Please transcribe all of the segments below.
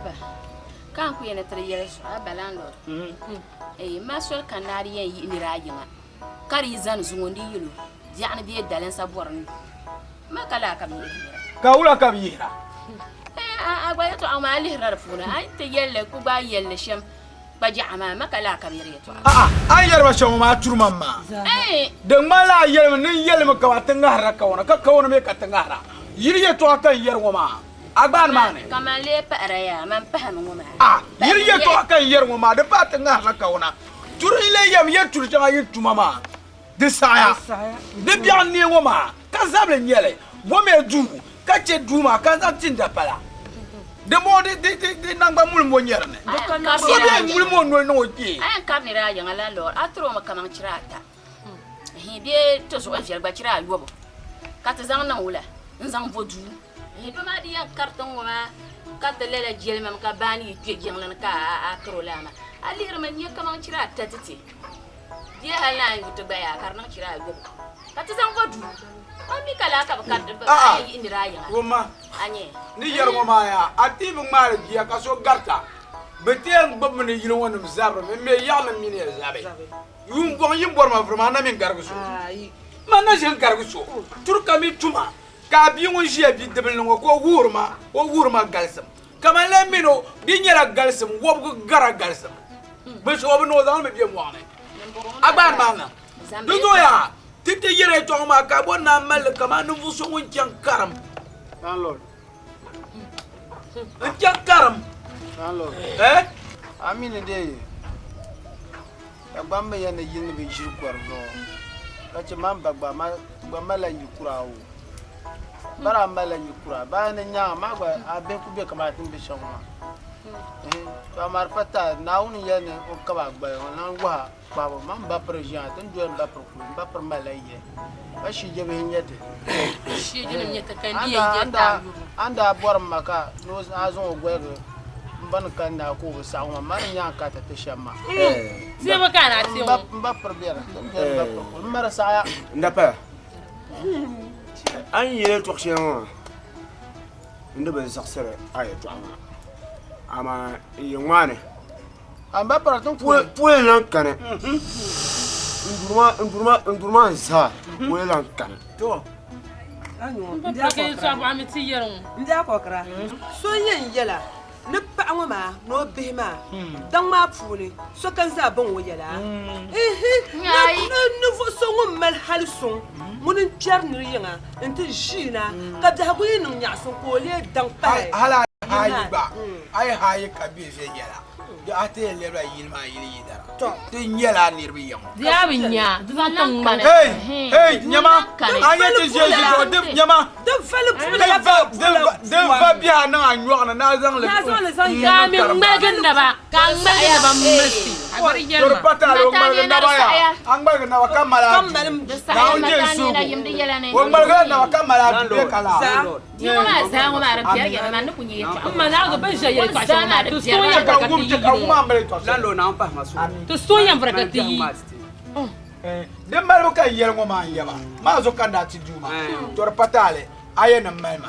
Abba, ka n ku yɛn ni ti di yɛli zuɣu, Abba landlord. Ee, m ma soli ka naa di yɛn yihi nira a yiŋa, ka di yi zani zuŋɔ n di yɛl o, biɛɣuni bee dalinsa bɔri ni m ma ka laa ka bɛ yihiri nira. Ka wula ka bɛ yihira? Ee, a gba yɛtɔɣa ŋɔ maa a lihirila di puuni, a yi ti yɛli li ku gbaai yɛli li shɛm kpajaɣa maa, m ma ka laa ka bɛ yɛri yɛtɔɣa. A'a, a ni yɛri ba shɛm ŋɔ maa turi ma maa. Di ŋmanila a yɛlimi ni n yɛlimi ka ba ti ŋahirila kawana, ka kawana mi ka ti ŋahira. Yili yɛtɔɣa ka n yɛri ŋɔ maa. A gbaani maa ni. Ka man lee pahira yaa, man pahimi ŋɔ maa. A yili yɛtɔɣa ka n yɛri ŋɔ maa, di paai ti ŋahirila kawana. Turi n lee yɛm yɛli turi shɛŋa yi ni tuma maa, di saɣiya. Di biɛɣu n-neei ŋɔ maa, ka zabili n-nyɛ li. Bomya duu, ka chɛ duu maa, ka n zaŋ ti n dapala. Dimbɔŋɔ di naŋgban mulimbo n-nyɛ di ni. So bee n-mulim o noli niŋ o kpee. A yɛn kari nira a yiŋa landlord, a tiri o mi kaman chira ata. Hii bee ti zuɣu viɛli gba chira ayɔbu ka ti zaŋ niŋ wula n-zaŋ bo duu. Hii doo maa di yɛn kari tiŋ ŋɔ maa ka ti lala jɛlimami ka baani yi kpe jiŋli ni ka a kari o laa maa. A lihirimi n-nya kaman chira ata ti ti bee hali ni a yi ti gba yaa ka di niŋ chira ayɔbu ka ti zaŋ bo duu. A mi ka laa ka bɛ kari di A'a, yihi nira a yiŋa. Wumma, A nya? ni yɛri ŋɔ maa yaa, a ti bi ŋmaari bia ka so garita, bɛ ti yɛn gbubimi ni yili ŋɔ nim zabiri mi, m mi yaɣimi mini ya zabi. Yuun bɔŋ yi bɔri ma vuri maa na mi n-garigi so. Man na ʒi n-garigi so. Turi ka mi tuma ka a bia ŋun ʒiya bidibili ni ŋɔ ka o wuhiri ma, o wuhiri ma galisim. Ka man lahi mi ni o di nyɛla galisim, wɔbigu gara galisim. Binshɛɣu o bi niŋ o zaŋ li mi be mɔɣu ni. A gbaai maa niŋ. Di zuɣu yaa, ti ti yɛri yɛtɔɣa ŋɔ maa ka a bɔri ni a mali li kaman ninvuɣ so ŋun chaŋ karim. Landlord. N chaŋ karim. Landlord. Eh? A mi ni dee Dagbaŋ bi yɛn ni yili ni bi ʒiri kɔri zuɣu ka chɛ man ba gba gba malila yi kura o bara malila yi kura baya ni nyaŋa maa gba a bihi ku bɛ kamani ti ni bɛ shɛm ŋɔ maa to amaa di pa taali Naawuni yɛli ni o kaba a gbali o lan wahi kpahibu man ba piri ʒiya ti ni doli n ba piri kuli n ba piri malila yiya ka shiijabihi n-nyɛ ti a ni daa bɔri ma ka ni a zaŋ o goligi m ba ni kani naa ka o bi saɣi ŋɔ ma ni nyaŋ ka ti ti shɛm maa. M ba piri bɛni, ti ni doli m ba piri kuli m ma di saɣiya. N da paya, a ni yɛli yɛtɔɣ shɛli ŋɔ maa, n di bi zaɣisiri a yɛtɔɣa maa, amaa n yi ŋmaai ni. A ba piri ti kuli. Puli lan kani. N duri maa zaa puli lan kani. To. N bia kɔkira, so n-yɛn yɛla ni paɣa ŋɔ maa ni o bihi maa daŋ maa puuni sokam zaa baŋ o yɛla. Ihi, ni ninvuɣ so ŋun mali hal suŋ ŋuni n-kpɛri nir yiŋa nti ʒiina ka biɛhigu yi niŋ nyaɣisim ka o leei daŋ pahi Hal a yi gba, a yi haai ka be viɛnyɛla. Di a ti yɛn lɛbila yili maa yili yidana. Ti nyɛla a niriba yiŋ. Di a bi nya, di zaŋ tiŋ ŋmani. Hey, hey, nyama, a nyɛ ti ʒe ʒi zuɣu, di, nyama, di va bihi a niŋ a nyɔɣu ni ni a zaŋ li Ka a mi ŋmaligi naba, ka a ŋmaligi naba m-mirisi, a gba di To di yɛli ma. pa taali o ŋmaligi naba yaa, a ŋmaligi naba ka mali a duu, Naawuni je n-suugu, o ŋmaligila naba ka mali a duu bee ka laa. Di ŋɔ maa zaa ŋɔ maa di biɛri ya man ni ku nyɛ yɛltɔɣa M ma naɣigi bɛ ni ʒe yɛltɔɣa shɛŋa maa, ti suun yɛn vuri ka ti yi yino. Ti suun yɛn vuri ka ti yi. Di malibu ka n yɛli ŋɔ maa n yaba maa zuɣu ka n daa ti duu maa to di pa taali a yɛn ni mali ma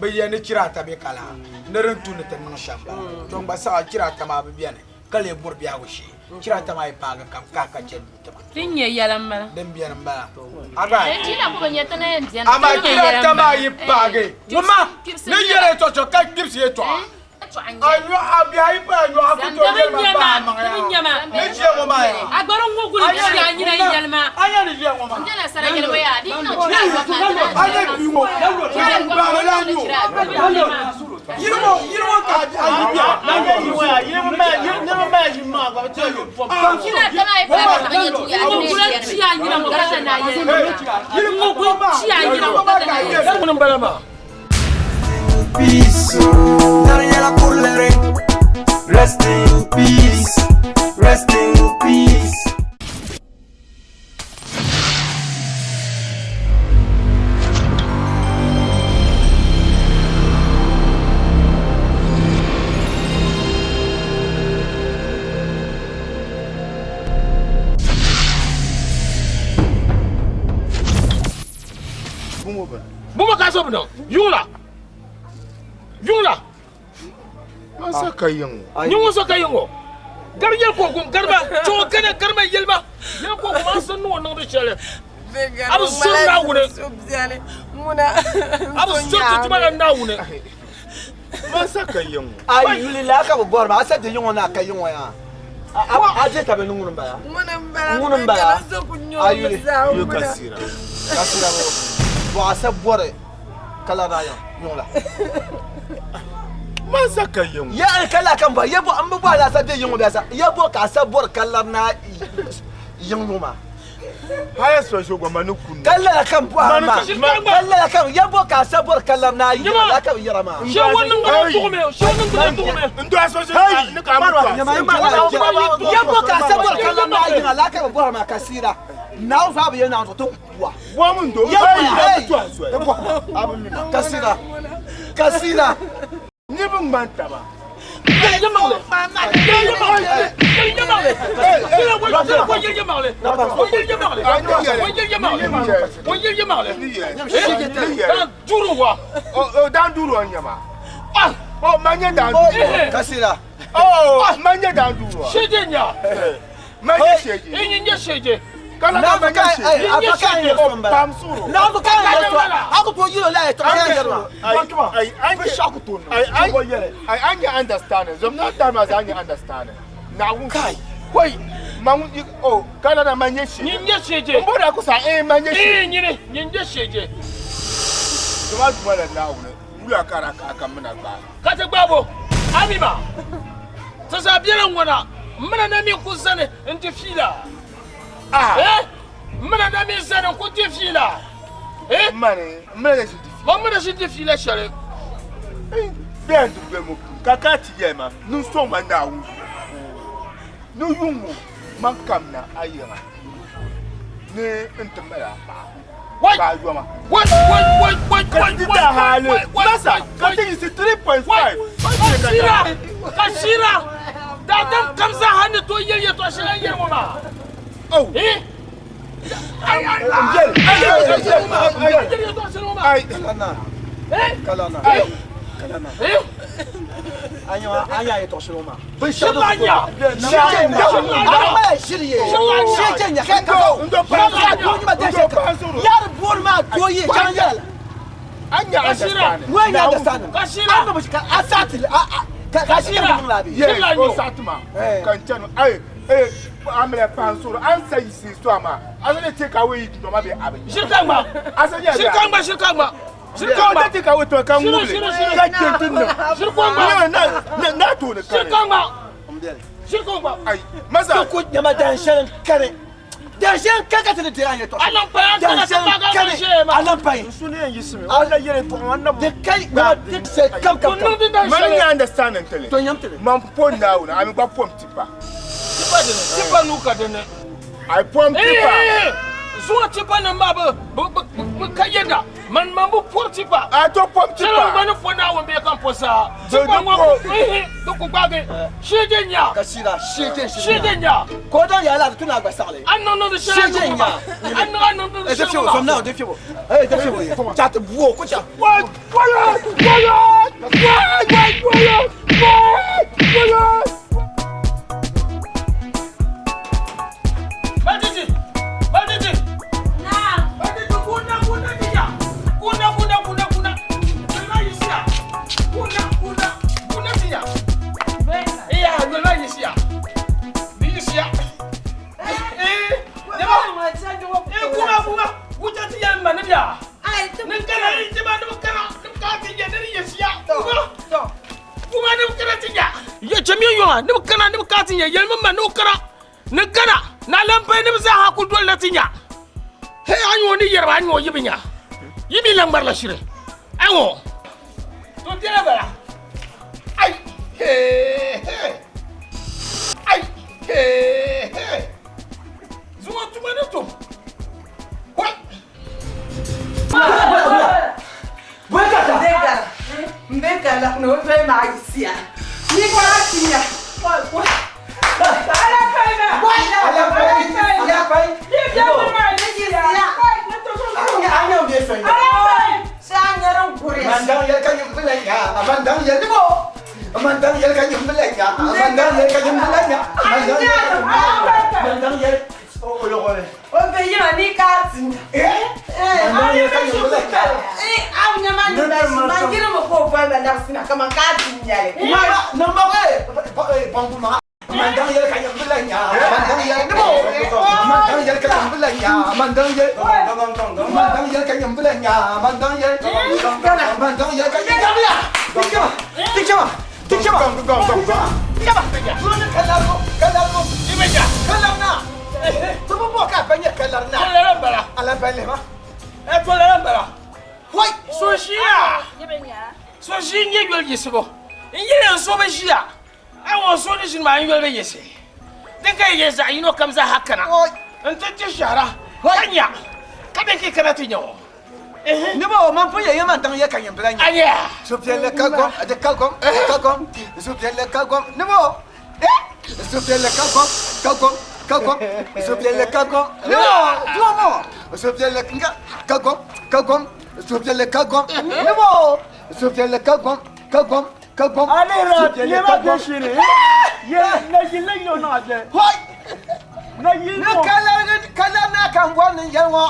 bɛ yɛn ni chira ata bɛ ka laa ni din tu ni ti niŋ shɛm bala to n gba saɣi chira ata maa bi bɛni ka lee bɔri biɛhigu shee chira ata maa yi paagi ka bɛ kahi ka chɛ duu tima. Ti nyɛ yɛla m-bala. Din beni m-bala. A gba. Di na ku bi nyɛ ti ni yɛn beni. Amaa chira ata maa yi paagi ŋun maa ni yɛli yɛtɔɣ shɛli ka kpibisi yɛtɔɣa. A nyɔɣu a bihi ayi pahi a nyɔɣu a ku tooi yɛli ma bahi a maŋ yaa. Ni ʒiya ŋɔ maa yaa. A gba di ŋɔ guli chi a nyina n-yɛli ma. A nya ni ʒiya ŋɔ maa. A nya bia ŋɔ. Baani la nyɛ o. Yili ŋɔ yili ŋɔ ka a yi bɛ. Yili ŋɔ Ŋuni m-bala maa? Peace, oh. Daniela Kurlere. Rest in peace. Rest in peace. Bumbo ka so bi niŋ yuŋ la yuŋ la. Man sa ka yiŋ ŋɔ. Ni ŋun so ka yiŋ ŋɔ. Gari yɛli ka o gum gari ba chɛ o kana gari ma yɛli ba yɛli ka o gum a ni ni o niŋdi shɛli. A bi zori Naawuni. A bi zori ti tuma la Naawuni. Man sa ka yiŋ ŋɔ. A yuli laa ka bi bɔri ma a sa ti yiŋ ŋɔ ni a ka yiŋ ŋɔ yaa. A je tabi ni ŋuni m-bala. Ŋuni m-bala. A yuli. Yo ka sira. Ka sira ŋɔ. Bɔ a sa bɔri ka la daa yiŋ la. Man sa ka yiŋ ŋɔ. Ya ka la ka m bɔri. Ya bɔ m bi bɔri la a sa be yiŋ ŋɔ bee a sa. Ya bɔ ka a sa bɔri ka la naa yiŋ ŋɔ maa. Haya special gba ma ni kunna. Ka lala kam bɔhiri maa. Ka lala kam ya bɔ ka a sa bɔri ka lari naa yiŋa la ka bi yɛra maa. Shɛ ŋun niŋgbuna tuɣimi, shɛ ŋun niŋgbuna tuɣimi. N dɔɣi special ni ka a mi Ya bɔ ka a sa bɔri ka lari naa yiŋa la ka bi bɔhiri maa ka siira. Naawuni zuɣu a bi yɛli Naawuni zuɣu ti kuwa. Bɔhim n do. Ya bɔ hey. Ka siira. Ka siira. Niriba ŋmani taba. Kasira. I understand. Sometimes I understand. Now, wait, oh, Canada, man, yes, Mbona kusa eh man yes. Nyinje sheje. Tuma tuma la na wuna. Wula kara ka ka muna ba. Ka te gbabo. Amima. Sasa biela ngwana. Muna na mi kuzane nti fila. Ah. Eh? Muna na mi zane ku ti fila. Eh? Mane, muna shi ti fila. Ma muna shi ti fila shale. Ben du be mo kaka ti yema. Nu so ma na wu. Nu yungu man kam na ayira. Ne ntumela pa. Wait. Wait, wait, wait, wait, wait, wait, Masa, ka ti is 3.5. Kasira, kasira. Dadam kamza hani to yel ye to shela yel mo ma. Oh. Eh? Ay ay ay. Ay. Kalana. Eh? Kalana. Eh? Kalana. Eh? Anya anya ye to shela ma. Shilanya. Shilanya. Shilanya. Shilanya. Yar bor ma doye chanja. Anya understand. Wai anya understand. Kasira. Anya mushka asati kasira. Yes, o satma. Kan chanu ay eh amle pansoro ansa yisi so ama. Asa take away it no ma be abe. Shirkangba. Asa ya. Shirkangba shirkangba. Shirkangba take away to kan wule. Ka kentin no. Shirkangba. Na na na to ne kan. Shirkangba. Shirkangba. Ay, masa. Ko nyama dan shan kare. Dan shan kaka tele dira ye to. Alan pa Dan shan kare. Alan pa. Sune yan yisimi. Wala yere to wannan. De kai na de se kam kam kam. Man ya understand ntele. To nyam tele. Man pon na una, ami gba pom tipa. Tipa dene. Tipa nu ka dene. Ai pom tipa. Zuwa tipa nan ba ba ka yeda. Man man bu por tipa. A to pom tipa. Selo ngani fo na won be kan posa. Tipa ngo eh to ku gbage. Shege nya. Kasira shege shege nya. Ko dan ya la tuna gba sale. An non non shege nya. An non non Eh defiwo som na defiwo. Eh defiwo. Chat buo ko cha. Wa wa wa wa wa wa. Banditi! Banditi! Na! Banditi kuna kuna dija. Kuna kuna kuna kuna. Kuna yisia. Kuna kuna kuna dija. Bena. Iya, kuna yisia. Ni yisia. Eh, nema. Eh, kuna kuna. Wuta ti ya mani dia. Ai, tu. Ni kana ni jima ni kana ni ka ti ya ni yisia. Kuna. Kuma ni kana ti ya. Ye chemi yo ni kana ni ka ti ya yelma ma ni kana. Ni kana na lampai ni za ha ku dol na tinya. He anyo ni yerba anyo yibinya. Yibi lambar la shire. Ango. To tele bala. Ai he he. Ai he he. Zuwa tuma ne to. Wai. Mbeka. Mbeka la no fe ma isia. Ni kwa tinya. Wa. Ala kaina. Ala pai. Ala pai. Ni bia ma ni isia. Anya anya bi fe. Ala pai. Sa nyaran kure. Mandang ya kan yubla ya. Mandang ya ni bo. Man daŋ yɛli ka nyim bi lahi nya. Man daŋ yɛli ka nyim bi lahi nya. Man daŋ yɛli ka nyim bi lahi nya. Man daŋ yɛli o luɣuli. O be yiŋa ni ka a ti nya. Man daŋ yɛli ka nyim bi lahi nya. A bi nya man ni mali shim, man yirimi ka o boli ma labisina kaman ka a ti nya li. Niŋ ma baŋbu maa. Man daŋ yɛli ka nyim bi lahi nya. Man daŋ yɛli ni Man daŋ yɛli ka nyim bi lahi nya. Man daŋ yɛli. Man daŋ yɛli ka nyim bi lahi nya. Man daŋ yɛli. Man daŋ yɛli ka nyim. Gabiya! Tikema! Tikema! Tikema! Tikema! Doni kalarigu kalarigu. Kalari na. Ti bi bɔ ka a pa nyɛ kalari na. Tolera n bala. Ala pa lihima. Tolera n bala. Hoi! So ʒiya. So ʒi n nyɛ yoli yiɣisibu. N yɛli n so bi ʒiya. A ŋɔ so ni ʒini maa n yoli bi yiɣisi. Din ka yi yɛli zaɣ yino kam zaa ha kana n ti ti shɛhira ka nya ka din ka yi kana ti nya ŋɔ. Ni bɔ man pun yɛ man daŋ yɛ ka nyɛ bila nya. Anya. Supiɛlli ka gom di ka gom di ka gom supiɛlli ka gom ni bɔ supiɛlli ka gom ka gom ka gom supiɛlli ka gom ni bɔ doo ŋɔ supiɛlli ka gom ka gom supiɛlli ka gom ni bɔ supiɛlli ka gom ka gom ka gom supiɛlli ka gom. Ye na yin la yo na je. Hoi! Na yin Ni kalari kalari na kan bɔri ni yɛli ŋɔ.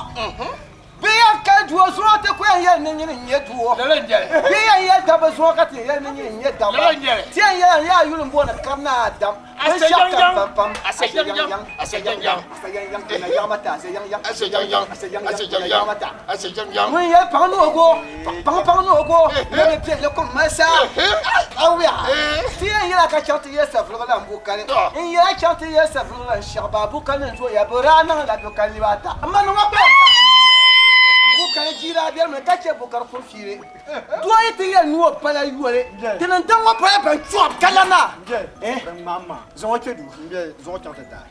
Bɛ yɛn kali doo zuɣu ti ku yɛn yɛli ni nyini n-nyɛ doo. Bɛ yɛn yɛli dabba zuɣu ka ti yɛn yɛli ni nyini n-nyɛ dabba. Ti yɛn yɛli ni yaa yuli m-booni Karina Adam. Binshɛɣu kam pam pam. Asɛ yaŋ yaŋ, asɛ yaŋ yaŋ, asɛ yaŋ yaŋ, ti na yaɣima ti asɛ yaŋ yaŋ, asɛ yaŋ yaŋ, asɛ yaŋ yaŋ, ti na yaɣima ti. Ŋun yɛli paŋ ni o go, paŋ paŋ ni o go, ni di piɛlli kum mali saa. Awuya, ti yɛn yɛla ka chaŋ ti yɛli savuligu la m-bu kali. N yɛla chaŋ ti yɛli savuligu la n-shɛgi baa bu kali ni n-zooya, bɛ daa niŋla bɛ kali niriba ata. M ma niŋ o kpɛm la bu kali jia daa biɛrimi ka chɛ bukari kuri fiili. Doo yi ti yɛli ni o pala yoli, ti ni daŋ o pala ban chɔb ka la na. Zaŋ o kpe duu. Zaŋ o chaŋ ti daai.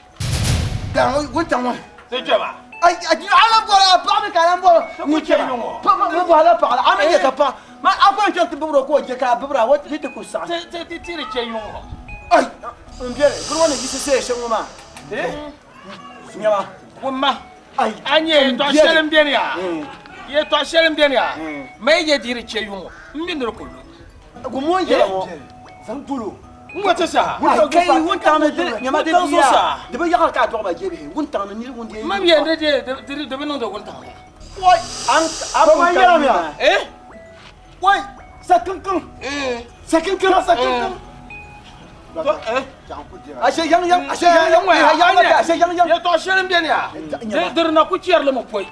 Daŋ o wuntaŋ ŋɔ. Ti kpɛma. Ai, a lan bɔri a paɣa mi ka a lan bɔri ŋun kpɛma. Mi bɔhi la paɣa la, a mi nyɛ ka paɣa ma a kɔŋ chaŋ ti bibir o ka o je ka a bibir a, o ti ti ku saɣi. Ti ti ti di chɛ yuŋ ŋɔ. Ai, m biɛli, biri ŋɔ ni yiɣisi seei shɛm ŋɔ maa. Nyama. Wumma. Ai, A nyɛ yɛtɔɣ shɛli m-beni yaa. Yɛtɔɣ shɛli m-beni yaa. Ma yi je di di chɛ yuŋ ŋɔ, m mi ni di ku lu. Gumu n yɛla ŋɔ. Zaŋ dolo. N ŋɔ ti saha. Kai wuntaŋ ni di nyama di biya di bi yaɣiri ka a dɔɣi ba je bihi wuntaŋ ni niri ŋun deei. Ma mi di je di bi niŋdi wuntaŋ ni. Wai an a kun ka mi maa. Eh? Wai sa kinkin. Sa kinkin sa kinkin. Ashe yang yang ashe yang yang yang yang ashe yang yang. Yɛtɔɣ shɛli m-beni yaa di di na ku chɛri li mi pɔi.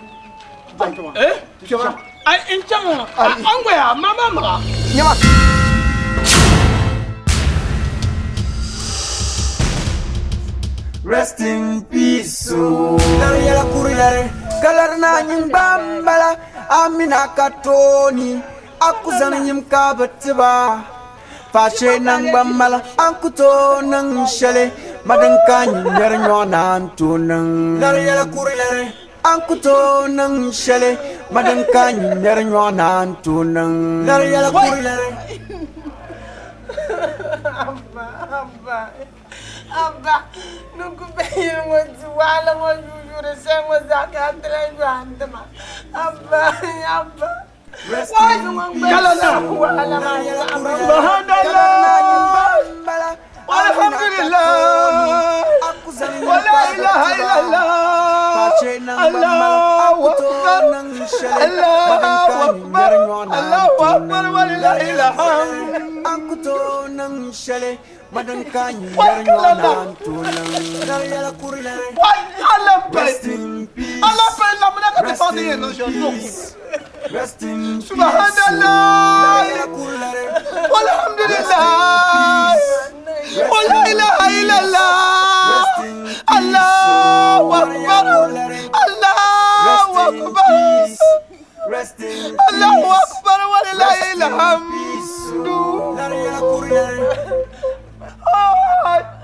Eh? Ai n chaŋ a ŋɔ yaa ma ma maŋa. Nyama. Rest in peace. Oh. Lari yɛla kuri lari ka lari naa nyingba m-bala a mini a ka tooni a ku zani yim ka bi tiba faashee naŋgban mala a ni ku tooi niŋ shɛli ma din ka nyin ŋmɛri nyɔɣu naan tooi niŋ lari yɛla kuri lari a ni ku tooi niŋ shɛli ma din ka nyin ŋmɛri nyɔɣu naan tooi niŋ lari yɛla kuri lari. Abba, Abba, Abba, ni ku be yili ŋɔ di waɣila ŋɔ yuuyuri shɛli ŋɔ zaa ka a ti lahi yɔhi n-ti ma. Abba, Abba. Alhamdulillah. Wala ilaha illallah. Allahu akbar. Allahu akbar. Allahu akbar walillahil hamd. Wai Allah pali. Allah pali lamina ka ti paɣa ti yɛn niŋ shɛli Subhanallah. Walhamdulillah. Wala ilaha illallah. Allahu akbar. Allahu akbar. Allahu akbar walillahil hamdu.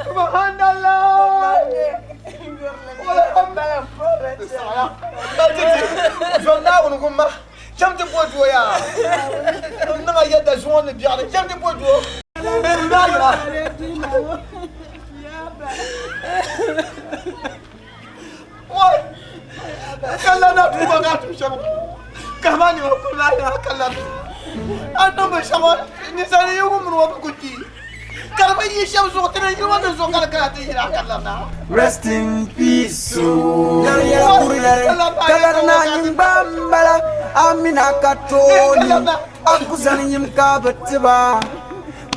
Subhanallah. Zɔn Naawuni ŋun ma cham ti bo doo yaa n niŋ a yɛda zuŋɔ ni biɛɣuni cham ti bo doo n daa yira. Wai ka la na tuba ka tum shɛm ka ma nima kuli maa yira ka la a niŋ binshɛŋa ninsali yi wumdi o bi ku kpi. bi yi shɛba zuɣu ti ni yili ŋɔ ni zuɣu ka di kana ti yina ka labina. Rest in peace. Lari yɛla kuri lari, ka lari naa nyingba m-bala. Amina ka tooni, a ku zani yim ka bi tiba.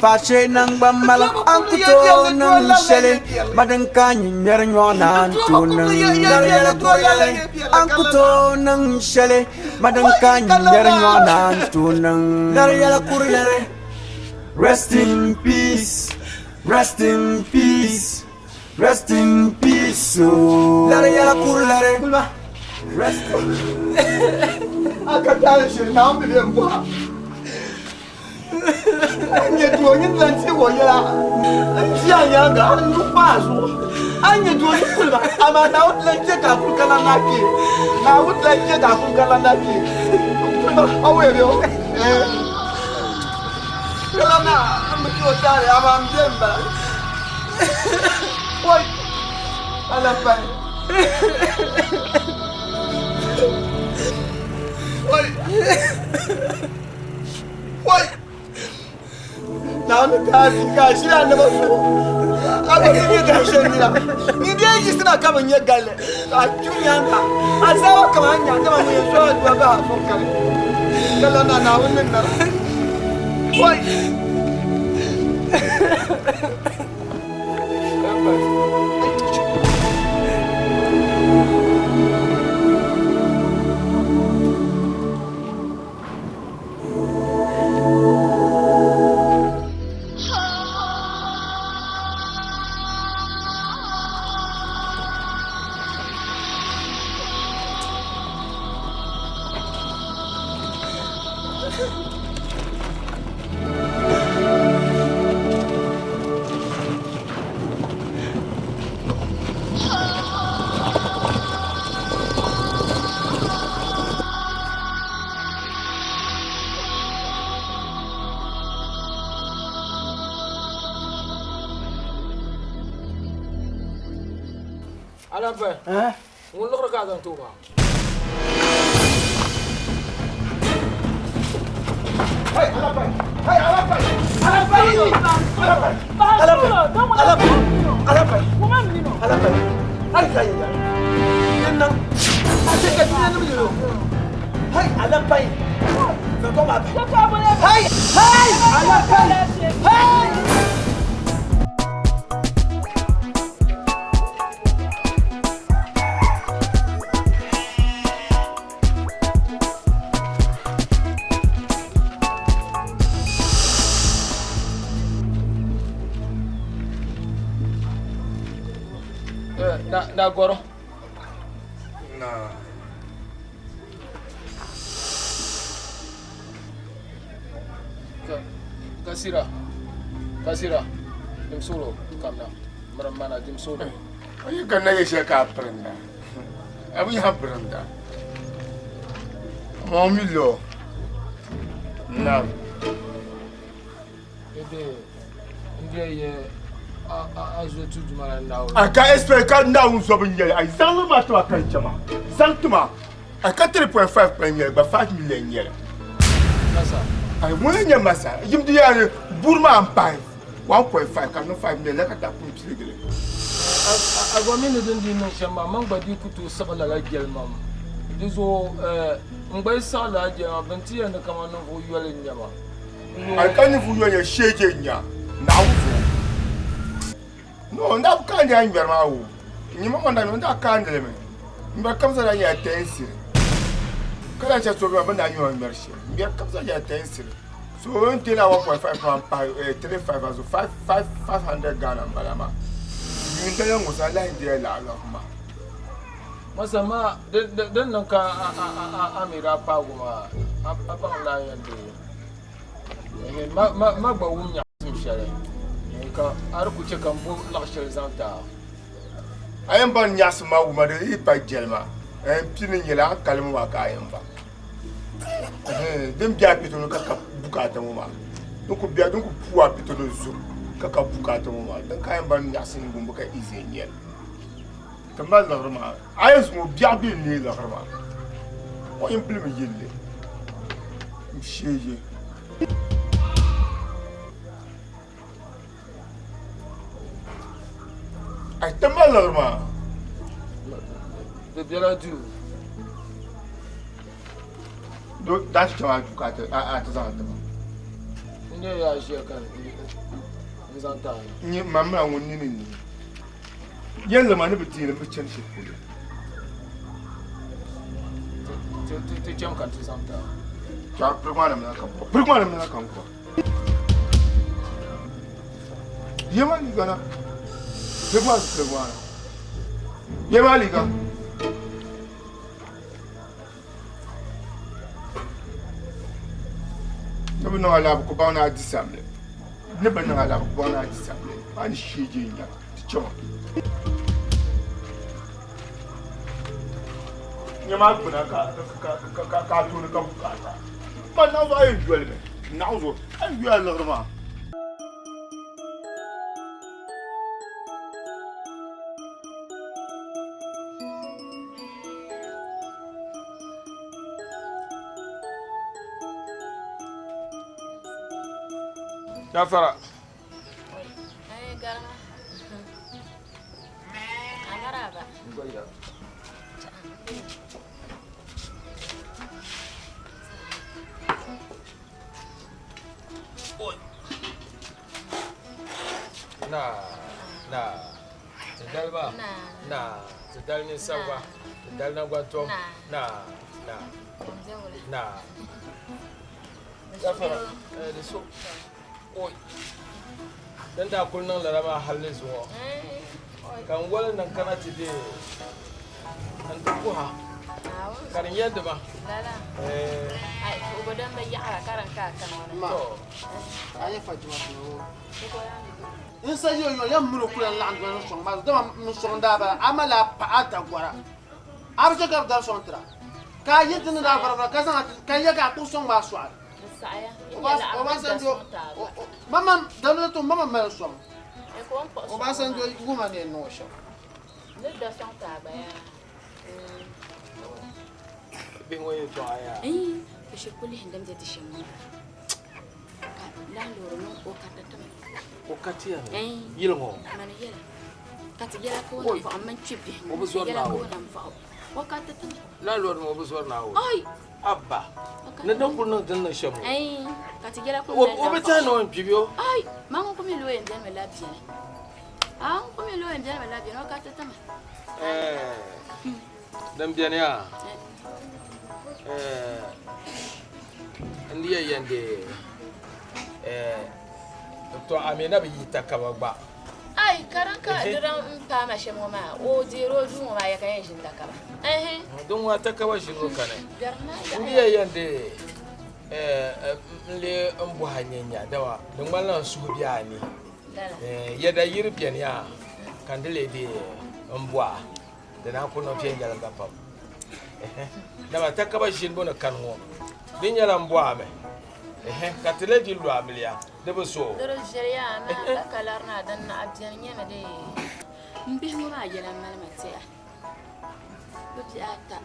Faashee naŋgban maliŋ, a ni ku tooi niŋ shɛli. Ma din ka nyin ŋmɛri nyɔɣu naan tooi niŋ. Lari yɛla kuri lari, a ni ku tooi niŋ shɛli. Ma din ka nyin ŋmɛri nyɔɣu naan tooi niŋ. Lari yɛla kuri lari. Rest in peace, rest in peace, rest in peace. Oh. Lari yɛla kuri lari. Rest in A ka taali shiri naawuni bi bɛ n-bɔha. A nyɛ doo nyin lan ti o yɛla n ʒi a nyaaŋa a ni lu pa a zuɣu. A nyɛ doo nyin kuli ba amaa Naawuni lan chɛ ka a kuli kana na kpe. Naawuni lan chɛ ka a kuli kana na kpe. N kuli ba a wuhi bɛ o. Kala na n bi ti o taali amaa m be m-bala. Oi! Alapai! Oi! Oi! Naawuni taali ka a ʒiri a naba zuɣu a bi ti nyɛ gali shɛli nira ni dee yiɣisina ka bi nyɛ galli ka a kpi nyaaŋa a zaawa kaman a nya dama ŋun yɛn zo a dua bahi a zuɣu kani ka lan na Naawuni ni nara. Oi! Alampɛ ŋun liɣiri ka a zaŋ ti o maa. Na gɔro. Na. Kasira. Kasira. Dimsolo kamna. Mara mana dimsolo. Ayi ka na ye shɛli ka a pirinda. A bi yaha pirinda. Amaa o mi lo. Na. Ede ndiye ye a zo tu duma na nawo. A ka expect ka Naawuni zo bin yɛli a yi zaŋ li maa tima ka n chɛma zaŋ tima a ka 3.5 kpa n-nyɛli gba 5 million n-nyɛli. Masa. A ŋuni n-nyɛ masa yim di yaa ni buri maa m-pahi 1.5 ka di niŋ 5 million la ka daa pun piligili. A gba mi ni din dii niŋ shɛm maa man gba dii ku tooi siɣi lala jɛlima di zuɣu n gba yi siɣi lala jɛlima bɛ ni ti yɛli ni kaman ninvuɣ yoli n-nyɛ ba. A ka ninvuɣ yoli nyɛ sheeje n-nya Naawuni zuɣu. No, n daa bi kaandi a ŋmɛri maa o. N nyɛ ma daa n daa kaandi li mi. Ŋmɛri kam zaa daa nyɛla tɛnsiri. Ka daa chɛ so bɛ daa nyɛ ŋmɛri shɛli. Ŋmɛri kam zaa nyɛla tɛnsiri. So o ni deela 1.5 maa m-pahi 3.5 a zuɣu 500 Ghana m-bala maa. Yuun dali ŋɔ zaa lahi deela laɣilaɣu maa. Masa maa din niŋ ka a mi daa paagi o maa a baŋ la a yɛn deei. Ma gba wum nyaɣisim shɛli ka a di ku chɛ ka m bo laɣ shɛli zaŋ ti a. A yɛn baŋ nyaɣisim maa wuma di yi pa jɛlima n pini nyɛla a ni kali ŋɔ maa ka a yɛn baŋ. Din be a pito ni ka ka bukaata ŋɔ maa din ku be din ku puui a pito ni zum ka ka bukaata ŋɔ maa din ka a yɛn baŋ nyaɣisim wumbu ka izi n-nyɛli. Ti mali liɣiri maa a yɛn zaŋ o biɛɣu bee n-neei liɣiri maa o yɛn pilimi yilli n sheegi. Ai ti mali liɣiri maa. Di bela duu. Do daa ti chaŋ a duu ka a ti zaŋ ti ma. N nyɛ yaa ʒiya ka n zaŋ ti a na. N nyɛ mamila ŋun nini ni. Yɛlli ma ni bi deeri bi chani shɛli polo. Ti chaŋ ka ti zaŋ ti a. Chaŋ pirigi maa ni mina ka n kɔri. Pirigi maa ni mina ka n kɔri. Ye maa liiga na. Pirigi maa pirigi maa na. Ye maa liiga. Ni bi niŋ alabu ku baŋ ni a di samli. Ni bi niŋ alabu ku baŋ ni a di samli. A ni shee je nya ti chama. Nyɛ maa gbuna ka ka ka ka a tooni ka bukaata. Ma naɣ zuɣu a yɛn yoli mi. Naɣ zuɣu a yɛn yoya liɣiri maa. Gafara. Ai garma. Amaraba. Na na ti daliba na ti dali ninsabba ti dali nagbantom na na na gafara di so oi din daa kuli niŋ lala maa hali ni zuŋɔ ka n wali niŋ kana ti deei n ti kuha ka di yɛndi ma n sa yo yo yam muro kula laɣim doli n sɔŋ maa dama n sɔŋ daa bala a mali a paɣa a dagɔra a bi chɛ ka bi dari sɔŋ tira ka a yi ti ni daa varivara ka zaŋ ka yɛ ka a kpuɣi sɔŋ maa sɔɣi Obasanjo mama damla to mama mali sɔŋ Obasanjo wuma ni yɛn niŋ o shɛm bihi ŋɔ yɛltɔɣa yaa o ka ti ya yili ŋɔ o bi zɔri Naawuni landlord ŋɔ bi zɔri Naawuni abba ni din kuli niŋ din niŋ shɛm ŋɔ o bi tɛhi ni o yɛn kpibi o din beni yaa n di yɛn yɛn di to a mi na bi yi takaba gba ai karan ka diran n paama shɛm ŋɔ maa o deeri o duu ŋɔ maa ya ka yɛn ʒini takaba din ŋɔ takaba ʒini o kani n di yɛn yɛn di n lee n bɔha nyɛ nya dama di ŋmanila n suhu be a ni yɛda yiri beni yaa ka n di lee di n bɔha di naan ku niŋ viɛnyɛliŋga pam dama takaba ʒinibu ni kani ŋɔ di nyɛla n bɔha mi ka ti lee di lu amiliya di bi so di viɛliya amaa ka ka lari naa din naɣa biɛni nyɛmi dee n bihi ŋɔ maa yɛla mali ma tiɛha bi bihi ata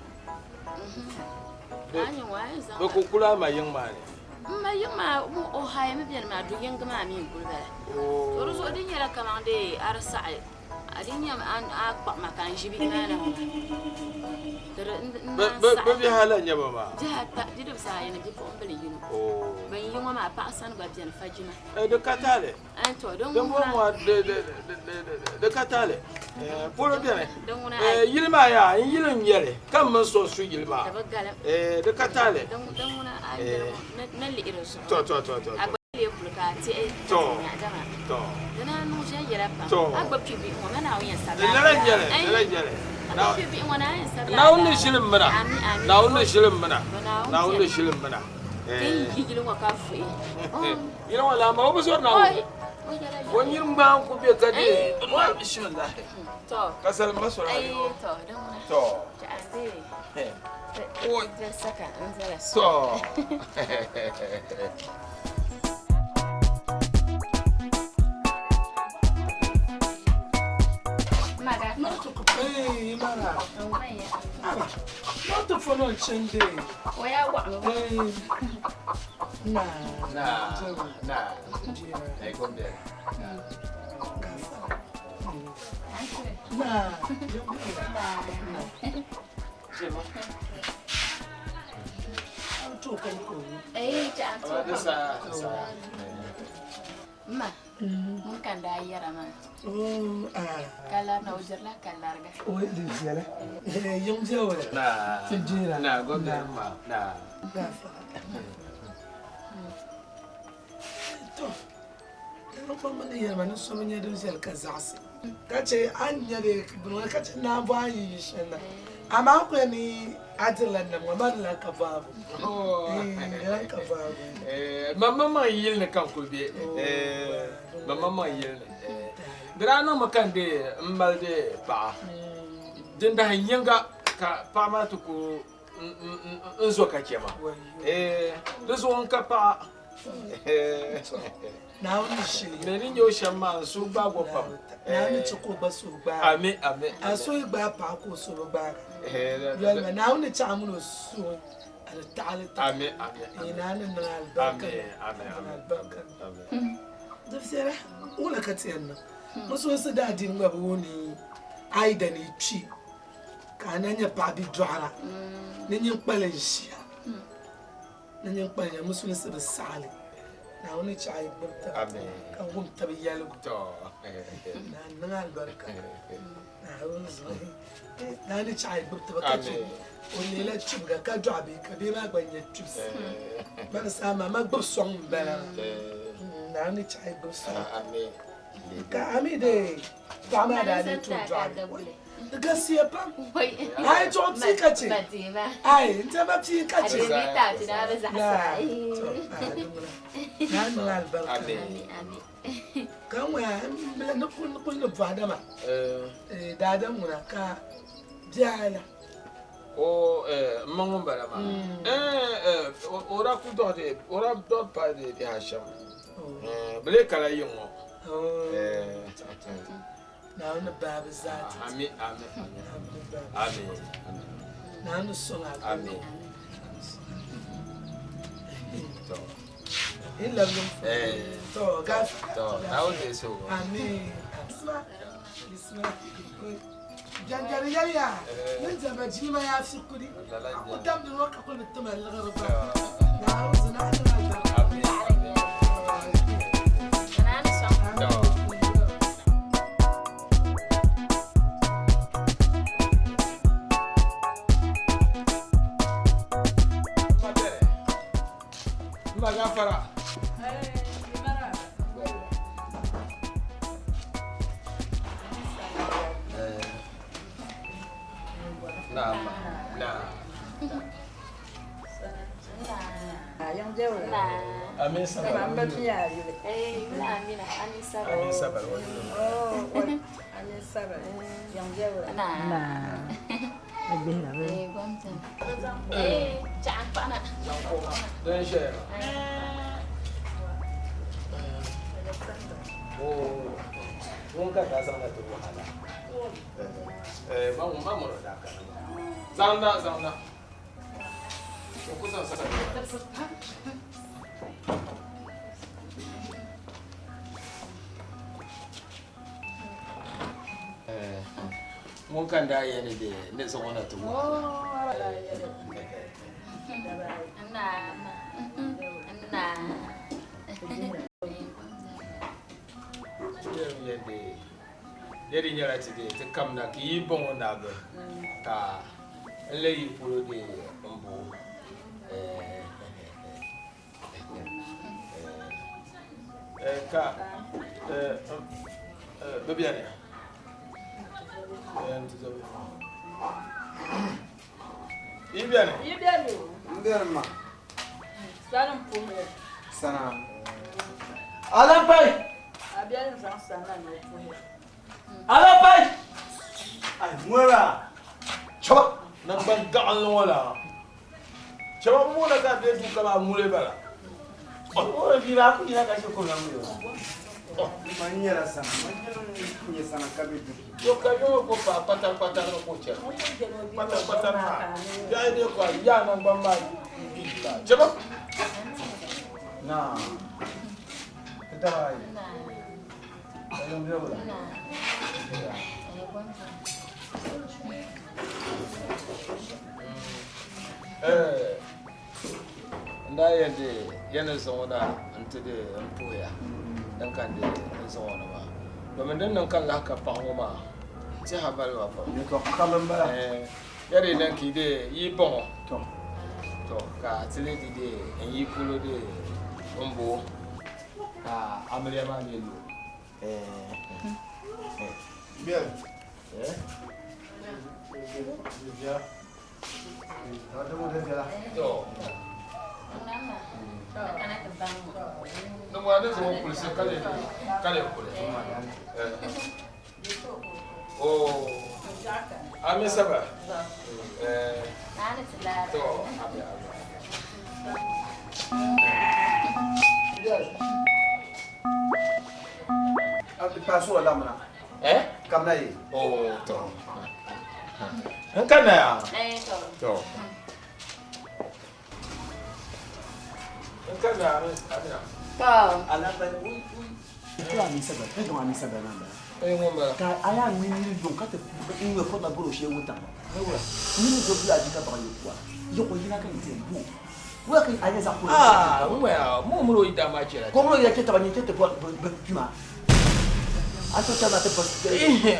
bi ku kuli a ma yiŋ maa ni n ma yiŋ maa o haya mi biɛni maa du yingi maa mi n kuli bala to di zuɣu di nyɛla kaman dee a di saɣi a di nyɛmi a kpaɣi ma ka n ʒi bihi maa na ŋɔ bi bihi ala nyɛ ba maa bihi ata bidibsi ayi ni bipuɣimbili yino bin yi ŋɔ maa paɣa sani gba biɛni fajima di ka taali din bɔŋɔ maa di ka taali polo biɛni yili maa yaa n yili n nyɛli ka n mini so su yili maa di ka taali to to to to to to to lala nyɛli lala nyɛli Naawuni ni ʒili m mina Naawuni ni ʒili m mina Naawuni ni ʒili m mina yili ŋɔ laa ma o bi zɔri Naawuni o nyiri ŋmaa n ku be ka di bisimilahi ka salim ma sɔrɔ to to Hey, Mara. Not to follow Chende. Hey. Na. Na. Na. Hey, come there. Naa. Ma, ŋun ka n daa yɛra maa. Ka larina o dirila ka lariga. O di viɛla. Yiŋ viɛla. Ti jira. Na, gɔbdiri ma. Na. To, kpamba ni yɛli ma ni so bi nya din viɛli ka zaɣisi ka chɛ a ni nya bee bini ŋɔ ka chɛ naa bɔhi a yi yi shɛli na amaa n ku yɛli ni a dirila nam ŋɔ ma di lan ka bɔhigu di lan ka bɔhigu. Mam maŋmaŋ yili ni ka n kuli be mam maŋmaŋ yili ni di daa niŋmi ka n dee m mali dee paɣa dindahin yiŋga ka paɣa maa ti ku n zo ka chɛ ma di zuɣu n ka paɣa Naawuni shili. Mɛ ni nyɛ o shɛm maa n suhu gbaag o pam. Naawuni chɛ ka o gba suhu gbaag. Ami ami. A suhu yi gbaag paɣa ka o suhu bi gbaag a. Yɛlima Naawuni chɛ a mini o suhu a di taɣili taba. Ami ami. Ee Naawuni niŋ alibarika. Ami ami ami. Alibarika. Ami. Di viɛla wula ka ti yɛn niŋ? Musulinsi daadiini gba bi wuhi ni a yi dani yi kpi ka a na nyɛ paɣa bidɔɣira ni nyin kpalim ʒiya. Ni nyin kpali nya musulinsi bi saɣi li. Naawuni chɛ a yi gbubi taba ka wum taba yɛligu. Naa niŋ alibarika. Naawuni zuɣu. Naawuni chɛ a yi gbubi taba ka chɛ o leela kpibiga ka dɔɣi bihi ka bihi maa gba nyɛ kpibisi. Mani saa maa ma gbubi sɔŋ m-bala maa. Naawuni chɛ a yi gbubi sɔŋ. Ka a mi dee paɣa maa daa lee tooi dɔɣi bihi. Di galisiya pam. Ai chuɣu pii ka chɛ. Ai n tɛma pii ka chɛ. Naa niŋ alibarika. Ka n ŋɔya n bila ni kuli ni bɔhi dama daadam ŋuna ka bihi ayi la. O n ma ŋun bala maa o daa kuli dɔɣi o daa dɔɣi paai bihi ashɛm bɛ lee kala yiŋ ŋɔ. Naawuni baai bɛ zaa ti ti. Ami, ami, ami. Naawuni baai bɛ Ami, zaa ti ti. ami. Naawuni sɔŋ a Ami. To. Yi labili n fo. Eh. To, gaafara. To, Naawuni deei suhigu. Ami. Bisima. Bisima. Janjani yɛliya, ni diɛma jilima yaa fi kuli. A ku damdi ŋɔ ka kuli bi tima liɣiri gba. Naawuni zina a niŋ alibarika. Ami, ami. Naawuni sɔŋ. To. Ma gafara. Naam. Naam. Amin sabal. Amin sabal. Amin sabal. Na. Eh, chạm bạn ạ. Đây sẽ. Ŋun ka daa zaŋda ti wahala. Eh, ma ŋun ma mɔrɔ daa kana. Zaŋda, zaŋda. O ku zaŋ sa. Eh, ŋun ka daa yɛli de ni zaŋ o na ti wahala. Na. Na. Yɛdi nyɛla ti de ti kamna ka yi bɔŋɔ naagi ka n le yi polo de n bo ka bi bɛni yi bɛni Yi bɛni o. N bɛni ma. Sani puhiya. Sana. Alampai. A bɛni zaŋ sana ni o puhiya. Alampai. Ai ŋɔra. Chaba. Nangban gaɣinli ŋɔ la. Chaba ŋɔ ka bɛ du ka maa ŋuli bala. O bi ba ku yina ka shɛ kom la ŋuli o. Man nyɛla sana. Man nyɛla nyɛ sana ka bɛ du. To ka yɔŋɔ ko pa kpatar kpatar ni ko chɛ. Kpatar kpatar maa. Yaa ne ko yaa nangban maa bi la. Chaba. Na. Ti taba ayi. Ka yɔŋ bɛ wula. Na. N daa yɛn di ya ni zaŋ o na nti di n puhiya din ka n di n zaŋ o na maa domin din niŋ ka n lahi ka paɣa ŋɔ maa tɛha mali ma pam. Yɛtɔɣ karili m-bala. Ya di niŋ ka yi dee yi baŋ o to ka ti lee di dee n yi polo dee m bo o ka amiliya maa lee lu o. Biɛli. Paso lamina. Eh? Kamina ye. Oh, to. N ka na ya? Eh, to. To. N ka na Amina. To. Ala ba ui ui. Ko a mi saba, e dɔn a mi saba na ba. E ŋun bala. Ka a y'a miiri dɔn ka tɛ n yɛ fɔ ma bolo sɛ wuta. Ni zo bila ji ka baga ye kuwa. Yɔgɔ yina ka nin tɛ bu. Wala ka a ye za ko. Ah, n waya, mu muro i dama cɛla. Ko muro ya kɛ taba ni tɛ tɛ bɔ bɔ juma. A to taba tɛ bɔ.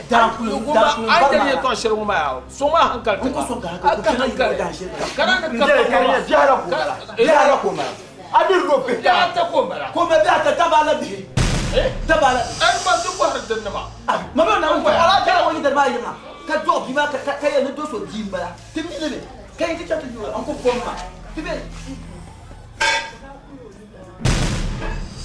Dan kulu dan kulu. An tɛ ye tɔn sɛri ŋun baya. Soma hankali. N ko sɔn ka hakɛ ko kɛnɛ yi dan sɛ. Kana ne ka. Biara ko bala. Biara ko bala. A bɛ ro bɛ. Biara tɛ ko bala. Ko mɛ biara tɛ taba la bi. Taba la. An ma du bɔra den ne ma. Ma bɛ na n ko ala kɛra wani darba yi ma. Ka jɔ bi ma ka ka yɛ ne do so di n bala. Ti mi ne ka yi ti ca ti ju an ko bɔ n ma. Ti bɛ.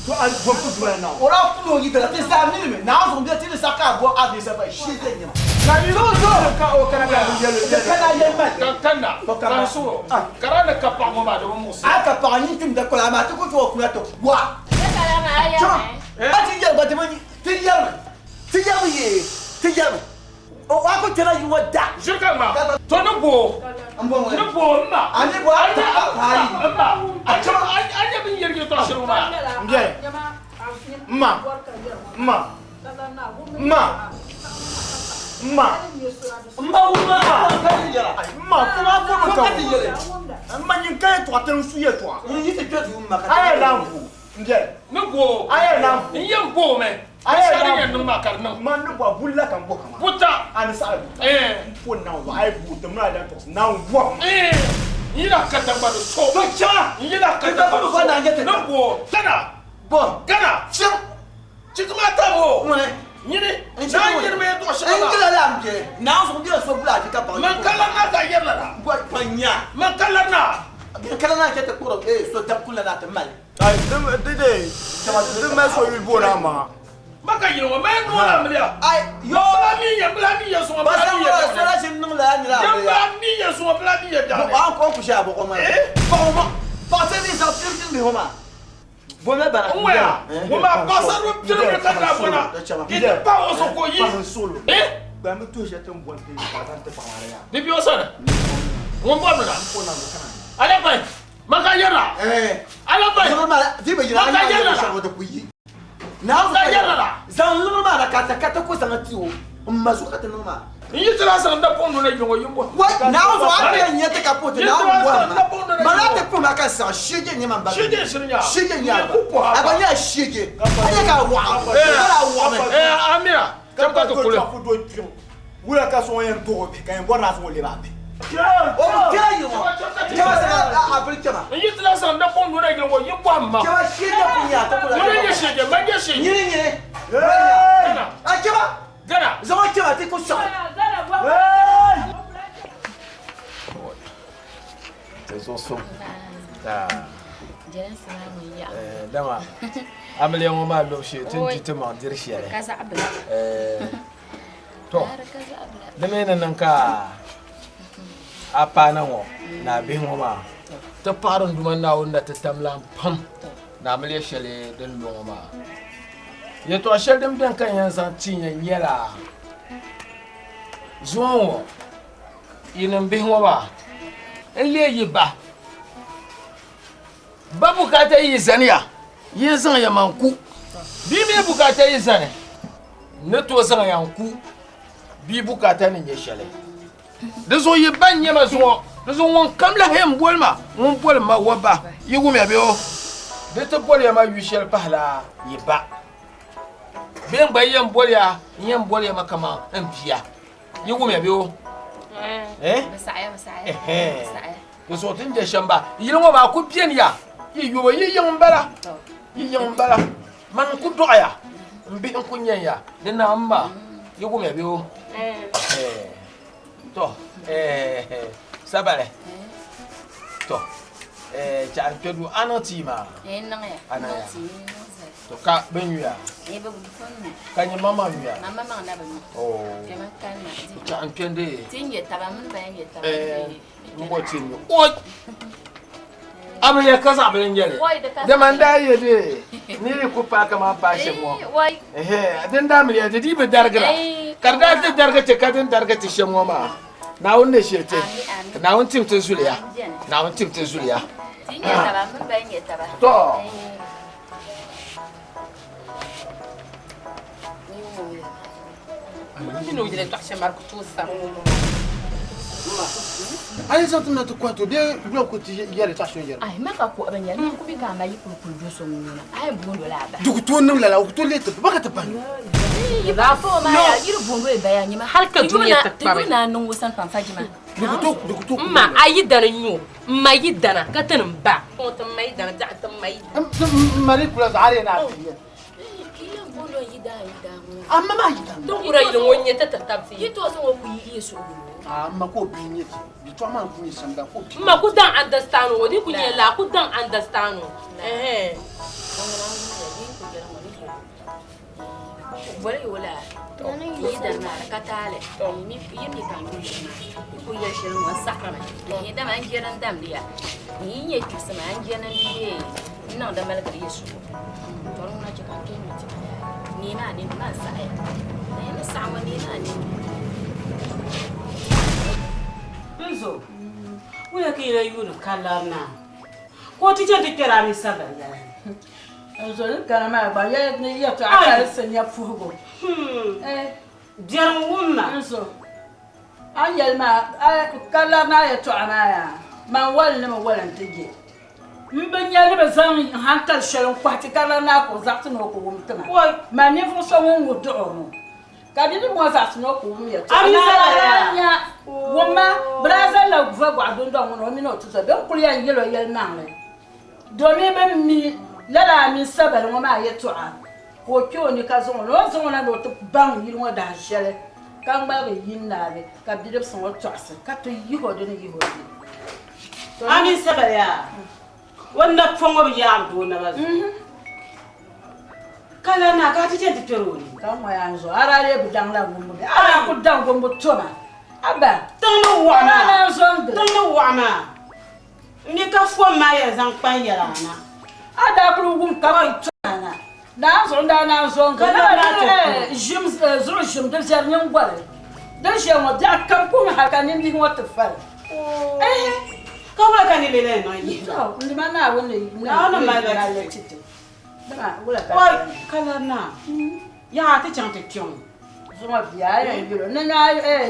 To a bɔ ko jumɛn na. O la kulo yi dara ti sa mi mi na zɔn bɛ ti ni sa k'a bɔ a bi saba si tɛ ɲɛ ma. Ka ni so ka o kana ka yɛlɛ yɛlɛ. Kana yɛlɛ ma. Ka kan na. Ka so. Kara ne ka paɣa ŋɔ maa di bi muɣisi. A ka paɣa nyin tim da kɔla a ma ti ko to kula to wa. Cama. A ti yɛlɛ ba ti ti yɛlɛ ti yɛlɛ ye ti yɛlɛ. O a ko tɛna yi wa da. Ʒiri ka ŋma. To ni bo. Ni bo n ma. A ni bo a ta a paali. N ma. A chama a nya bin yɛrigi tɔɣa shɛli ŋɔ maa. N biɛli. N ma. N ma. N ma. N ma. N ma wuma ka ti yɛlɛ. N ma fo ma fo Fo ka ti yɛlɛ. N ma nyin ka yɛltɔɣa ti n su yɛltɔɣa. N yi ti kpɛ duu ma ka. A yɛ lan bo. N biɛli. Ni bo. A yɛ lan bo. N yɛn bo mɛ. A yɛ Sari lan yɛn niŋ maa ka di niŋ. Ma ni bo a bulila ka n bo kama. Buta. A ni saɣa buta. Eh. N po na wa a ye bo tɛ muna dan tɔgɔ na wa. Eh. N yila ka tangba di so. To cama. N yila ka tangba di so. na n tɛ. Ni bo. Gana. Bɔ. Gana. Fiyewu. Cikuma ta bo. Ŋuni. Ɲini. N N'a yɛrɛ yɛ tɔgɔ shɛli N la. kila la n bɛ. N'an sɔn bɛ so bila a ti ka baga. Man kala na ka yɛrɛ la. Bɔ pa nya. Man kala na. Kala na kɛ tɛ kpɔrɔ ee so da kula na tɛ mali. Ayi dede di ma so yuli bo na ma. Ma ka yɛlɛ o ma ye nɔ la miliya. Ayi yo. Bila min ye bila min ye sɔngɔ bila Basa min ye. wala sola si niŋ la nyina. Yan bila min ye sɔngɔ bila min ye Bɔ da. an kɔ kusi a bɔ kɔ ma. Bɔgɔ ma. Bɔgɔ tɛ ni sa firi firi mi hɔ ma. Bɔ mɛ bana. N waya. O ma basa ro piri mi ka da bɔna. I tɛ ba o so ko yi. Eh. Gba mi to shɛ ti n bɔ n tɛ ka taa n tɛ paɣa ya. Ni bi o sɔrɔ. N bɔ min na. Ale ba ye. Ma ka yɛrɛ la. Ala ba ye. Zɔrɔ ma di bɛ yira Ma ka yɛrɛ la. sɔrɔ tɛ kuyi. N'a Ma ka yɛrɛ la. Zan niŋ ma la ka ta ka ta ko sanga ti o. N ma zo ka tɛ niŋ ma. N yi tira san da pɔn donna yɔngɔ yin bɔ. Wa n'a sɔrɔ a tɛ ɲɛ tɛ ka po tɛ n'a bɔ a ma. Ma n'a tɛ po ma ka san seegin ɲɛ ma ba. Seegin siri ɲa. Seegin ɲa. Ku po A ba ɲa seegin. A ɲɛ ka waga. A ka waga. Eh Amira. Cɛ ka to kule. Wula ka sɔn yɛn dɔgɔ bi ka yɛn bɔ n'a sɔn le b'a bɛɛ. O kɛra yen wa. Cɛba sera a bolo cɛba. N yi tira san da pɔn donna yɔngɔ yin bɔ a ma. Cɛba seegin kun ɲɛ a tɛ ko la. Ɲini ye seegin ma ye seegin. Ɲini ɲini. Gana. A cɛba. Gana. Zama cɛba tɛ ko sɔn. Tɛ so so. Taa. Jɛn sina ŋun yaɣa. Dama amiliya ŋɔ maa lobu shee ti ni di ti maŋ diri shɛli. Ka zaɣa bila. To Ka zaɣa bila. di mi ni niŋ ka a paana ŋɔ ni a bihi ŋɔ maa ti paɣari n duma Naawuni na ti tam lan pam ni amiliya shɛli din lo ŋɔ maa. Yɛltɔɣa shɛli din beni ka n yɛn zaŋ ti ya nyɛla zuŋɔ ŋɔ yinim bihi ŋɔ maa n leei yi ba. Ba bukaata yi zaniya yin zaŋ ya man ku. Bia mi bukaata yi zani n ni tooi zaŋ ya n ku. Bia bukaata ni nyɛ shɛli. Di zuɣu yi ba n-nyɛ ma zuŋɔ, di zuɣu ŋun kam lahi yɛn boli ma, ŋun boli ma o ba. Yi wumya bee o? Di ti boliya ma yu shɛli pahila yi ba. Bee n gba yi yɛn boliya, n yɛn boliya ma kaman n bia. Yi wumya bee o? Eh? Di zuɣu ti ni je shɛm ba, yili ŋɔ maa ku beni ya, yi yubu yi yiŋ m-bala, yi yiŋ m-bala. Man n-ku dɔɣi ya, m bihi n-ku nyan ya, di naɣ m ma, yi wumya bee o? To, sabali, to, chɛɣu n-kpe duu, a niŋ tii maa? A niŋ ya. To ka bɛ nyuya? Ka nyɛ maŋmaŋ nyuya? Chɛɣu n-kpe n-dee. N bɔ ti nyu. Oi! A bi yɛ ka zaɣ bili n-nyɛ li. Dama n daa yɛ dee ni di ku paai kaman paai shɛm ŋɔ. Din daa mili ya di dii bi darigira. Ka di daa ti darigi ti ka din darigi ti shɛm ŋɔ maa. Naawuni ni shiri ti. Naawuni tim ti zuliya. Naawuni tim ti zuliya. To. A yi zaŋ ti na ti kɔhi ti o bee wula ka o ti yɛli tɔɣa shɛli yɛli? Ai ma ka kuɣa bin yɛli ku bi ka a ma yi kuli kuli do so ŋun ŋuna a yi booni o la a bahi. Di ku tooi niŋ lala o ku tooi leei ti ba ka ti bahi. Yi ba fo ma ya yiri booni o baya nyima hali ka dunia ti kpabi. Ti yuli na niŋ o sani pam fajima. Di ku tooi di ku tooi. M ma a yi dana n-nyɛ o m ma yi dana ka ti ni ba. Ti ma yi dana biɛɣu ti ma yi. M ma di kula zaɣa di yɛn a ti yɛn. Amma maa yi dana. Ti kura yili ŋɔ n-nyɛ ti ti tabiti. Yi tooi zaŋ o ku yi yi suhu. Amma ka o bia n-nyɛ ti. Bia tɔɣu maa n-ku nyɛ shɛm la ka o bia. M ma ku daŋ understand o, di ku nyɛ la ku daŋ understand o. Ɛhɛn. Boli yi o la yi dana maa di ka taali yi mi ka n yuli maa yi ku yɛli shɛli ŋɔ n saɣirimi dama n jɛri n damdi ya yi nyɛ kpibisi maa n jɛri n dee n niŋdi maligiri yi suhu to di ŋuna chɛ ka n kpɛ nyo tima yaa nee maa nini maa n saɣaya ni saɣa ŋɔ nee maa nini. Nzo, wula ka yi na yuuni ka larina ka o ti chani ti kpɛri a mini Sabali yɛla ni? Nzo ni kana maa gba yɛli ni yɛtɔɣa ka di si nya puhigu. Biɛrim wum ma. Nzo, a ni yɛli maa ka larina a yɛtɔɣa maa yaa, man wali ni mi wali nti je. M bi nya ni bɛ zaŋ n hankali shɛli n-kɔhi ti ka lari naa ka o zaɣisi ni o ku wum ti ma. Man ninvuɣ so ŋun ŋuhi duɣ o ŋɔ, ka bidib ŋɔ zaɣisi ni o ku wum yɛtɔɣa. Naa daa nya wumma, bɛ daa zalila vɔgɔɣu dundɔŋ ŋɔ ni o mini o tizɔ bɛ ni kul yɛn yɛl o yɛlimaŋli, domi bɛ mi lala a mini Sabali ŋɔ maa yɛtɔɣa, ka o kpe o ni ka zaŋ o na. O ni zaŋ o na ni o ti baŋ yili ŋɔ dahin shɛli, ka ŋmaligi yi n-naagi ka bidibisi ŋɔ tɔɣisi, ka ti yih o di ni yih o ni. A mini Sabali yaa, o napɔŋ ŋɔ bi yaagi di o naba zuɣu. Ka lan naa ka a ti chani ti kpɛri o ni. Ka ŋɔ yaa n zuɣu, a daa lee bi daŋ la wumbu bee? A daa ku daŋ wumbu toma. Aba! Tiŋ ni wɔɣ maa, A daa zo n-gili. Tiŋ ni wɔɣ maa, m mi ka fom maa yɛn zaŋ kpa n-yɛl a na. A daa kuli wum ka kuli toma na. Naa zuɣu n-daa naan zo n-gili. Ka lan naa ti kuli. Ʒim, zuɣu ʒim di viɛri nyiŋgoli. Din ʒiya ŋɔ biɛɣu kam kuhimi hal ka nimbihi ŋɔ ti fali. Ɛhɛ! Ka wula ka niriba lahi niŋ yihi ba? Tɔ, n dima Naawuni ni Naawuni mali ba mali ti ti ti. Dama wula ka Oi, ti niŋ? ka lari naa, yaha a ti chaŋ ti kpiɔŋ. Zuŋɔ bia a yɛn yɛl o ni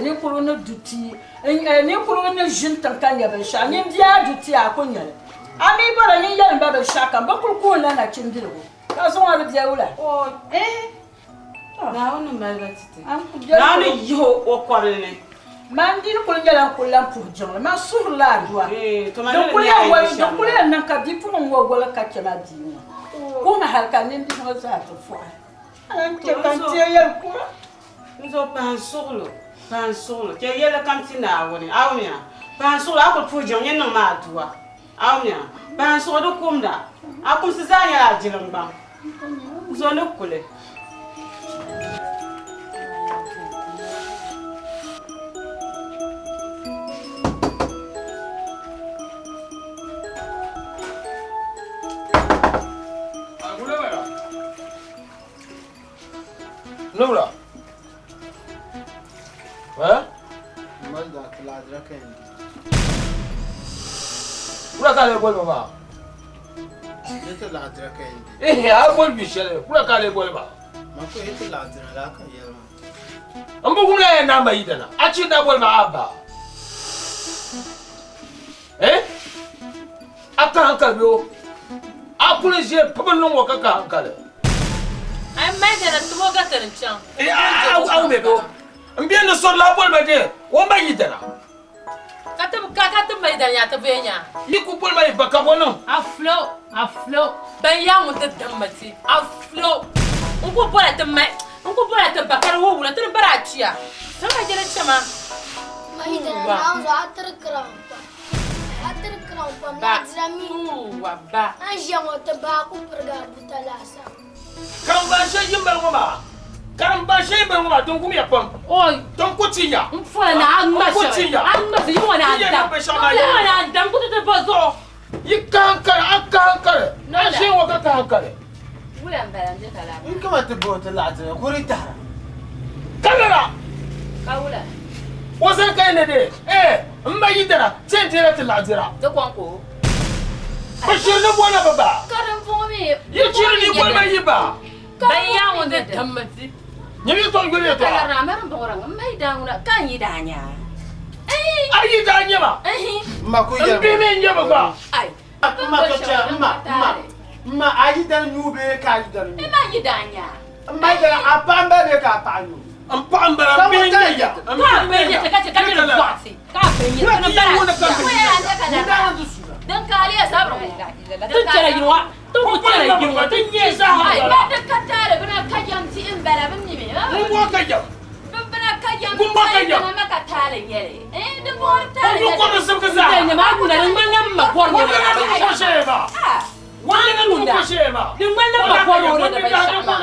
ninkurigu ni du tia, ninkurigu ni ʒini tiŋ ka nya binshɛɣu, nyin bia a du tia a ku nya li. A mi bɔra nyin yɛlim ba binshɛɣu kam, bɛ kul kuhirila nachimbiligu, ka zuŋɔ di bia wula? Oi, Ɛhɛ! Naawuni mali ba ti ti. Naawuni yihi o kɔbili ni. Man di kuli nyɛla n kuli lan puhi jiŋli, man suhirila adua. Di kuli yɛn niŋ ka bipuɣiŋ ŋɔ goli ka chɛ ma bia ŋɔ. Kuhimi hali ka nimbihi ŋɔ zaa ti fɔhi. A lan chɛ ka n teei yɛli kura. N zo pahi n suɣilo, pahi n suɣilo, chɛ yɛlli kam ti Naawuni. A wumya? Pahi n suɣilo, a kuli puhi jiŋli, nyin niŋ ma adua. A wumya? Pahi n suɣilo, di kumda. A kumsi zaa nyɛla a jiliŋgbaŋ. N zo ni kuli. Nubra. Eh? Wula ka a lee boli ma maa? Eh, a boli yu shɛli, wula ka a lee boli ma? Ma ku yi ti laɣidira laa ka yɛli maa. N bi wumla ya naa ma yidana, a chi daa boli ma a ba. Eh? A ka hankali bɛ o? A kuli ʒe pibi niŋ o ka ka hankali. Ai ma yidana timo ka tiri n-chaŋ. Eh, a a wumya bɛ o? N bɛ ni sori la boli ma de o ma yidana. Ka ti ka ka ti ma yidana nya ti bɛ nya. Yi ku boli ma yi ba ka bɔ niŋ? A fulo, a fulo. Ban yaa ŋun ti damma ti. A fulo. N ku bola ti ma, n ku bola ti ba ka di wuhi wula ti ni bari a kpiya. Zaŋ a jɛla chama. Ma yidana Naawuni zuɣu a tiri kiraŋ pam. A tiri kiraŋ pam. Ba. Naadira mi. Tuwa ba. A ni ʒiya ŋɔ ti baa ku pirigi a buta laasabu. Karimban shɛli yi mali ŋɔ maa, karimban shɛli yi mali ŋɔ maa, din gum ya pam. Din ku ti ya. N fɔla na a ŋma N ku ti shɛli. ya. A ŋma shɛli, yi ŋɔ ni a Yi yɛn dam. niŋ binshɛɣu maa Yi ŋɔ ni yɛli. a dam ku ti ti ba zuɣu. Yi kahiŋkali, a kahiŋkali. A ʒiya ŋɔ ka kahiŋkali. Wula m-bala m-be ka laa maa? N kama ti bo ti laɣidira ka o di tahira. Ka lala. Ka wula? O zaŋ ka yi ni di, eh, m ma yidana, ti yɛn deela ti laɣidira. Di kɔŋko. Bɛ shiri ni boli bɛ ba. Ka dimbɔŋɔ mi. Yi shiri ni boli ba yi ba. Ban yaa ŋun di damma di. Nyɛ yi tɔŋ yuli yɛtɔɣa. Ka lari na dimbɔŋɔ raŋ m ma yi daa ŋuna ka n yi daa nya. A yi daa nya ma. M ma ku yɛli. M bihi mi n-nyɛ bɛ gba. Ai. M ma to chɛ m ma m ma m ma a yi dani nyuu bee ka a yi dani nyuu. M ma yi daa nya. M ma yi dani a paɣa m-bala bee ka a paɣa nyuu. M paɣa m-bala m bihi n-nyɛ ya. Ka a bihi nyɛ ti ka chɛ ka niriba dɔɣisi. Ka a bihi nyɛ ti ni bala a tia. Din ka aliya zabiri ŋɔ. Ti chɛla yini wa ti ku chɛla yini wa ti nyɛ zaa. Ai ba di ka taali bina ka yam tihi m-bala bɛ mi mi. Ŋun bɔ ka yam. Bɛ bina ka yam Ŋun bɔ ka yam. ma ka taali nyɛli. Eh di bɔri taali Ŋun kɔri zibigi zaa. N nyɛ maa wula di ŋmanila m ma kɔri Ŋun bɛ na ko shee maa. Wula wunda di ŋmanila m ma kɔri o ni di binshɛɣu maa.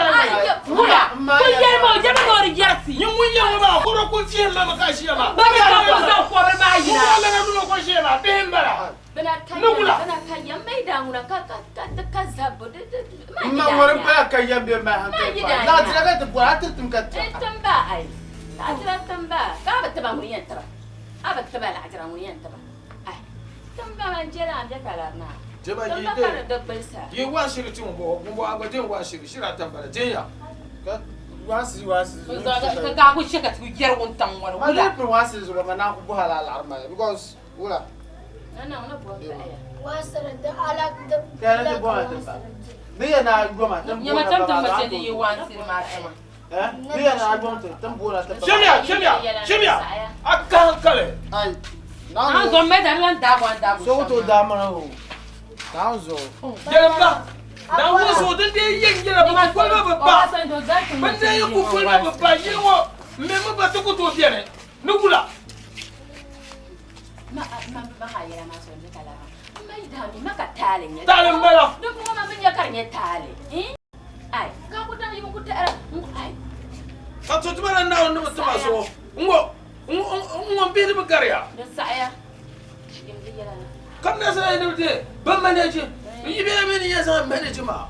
Wula ku yɛli ma o jɛma ni o di yɛrisi. Nyɛ ŋun yɛli ŋɔ maa kɔrɔ ku viɛli ma mi ka ʒiya maa. Ba mi ka ku zaŋ kɔbiri maa yina. Ŋun bɔ lana mini o ko shee maa bihi m-bala. Bina ka Ni wula. yam bina ka yam mai daa ŋuna ka ka ka ka zabbu di di ma M yi ma daa ŋɔri nya. m-paya ka yam bɛ mali hankali Ma yi pam. daa Laɣidira nya. ka ti bɔri a tiri tim ka ti. N timba ai. Laɣidira timba ka a bi tiba ŋuni yɛn tiba. A bi tiba laɣidira ŋuni yɛn tiba. Ai. Timba man jɛla an bɛ ka lari naa. Jɛma yi Timba de ka di di gbilisa. yi waan shiri ti ŋun bɔŋɔ ŋun bɔŋɔ a gba den waan shiri shiri a tambala den ya. Ka waan siri waan siri. Ka ka ku chɛ ka ti ku yɛri wuntaŋ ŋɔ ni Ma wula. dii piri waan siri zuɣu ma naan ku bɔhi a la laɣiri mali because wula. Na na ŋuna bɔhi paɣiya. Waan siri di ala di. Ka ni ti bɔhi ti ba. Bɛ yɛn na yoma ti Nyɛma boona tam ba ti maa ma zaɣ chɛ ni yi waan siri maa tima. Eh? Bɛ yɛn na yom ti ti boona ti ba. Shɛmiya shɛmiya shɛmiya a ka hankali. Ai. An zɔn mɛ dari lan daabu an daabu So ku tooi daa mana o. Naawuni zuɣu. Yɛlim ba Naawuni zuɣu din dee yɛn nyɛla bɛ ku boli ba bɛ ba bɛ dee yi ku boli ba bɛ ba yili ŋɔ m mi mi ba ti ku tooi beni ni wula. Ma ma ma ha yɛla maa so n bɛ ka lari maa. Ma yi daa mi ma ka taali nyɛ. Taali m-bala. Di bɔŋɔ ma mi nya ka di nyɛ taali. Eh? Ai ka ku daŋ yi bi ku tahira n ai. Ka to tuma la Naawuni ni bi tima zuɣu n-ŋɔ n-ŋɔ m bihi ni bi gariya. Di saɣiya. Yim di yɛla na. Ka bɛ na zaa ni bi deei bɛ manage n yi bɛ mi ni yɛn zaŋ manage maa.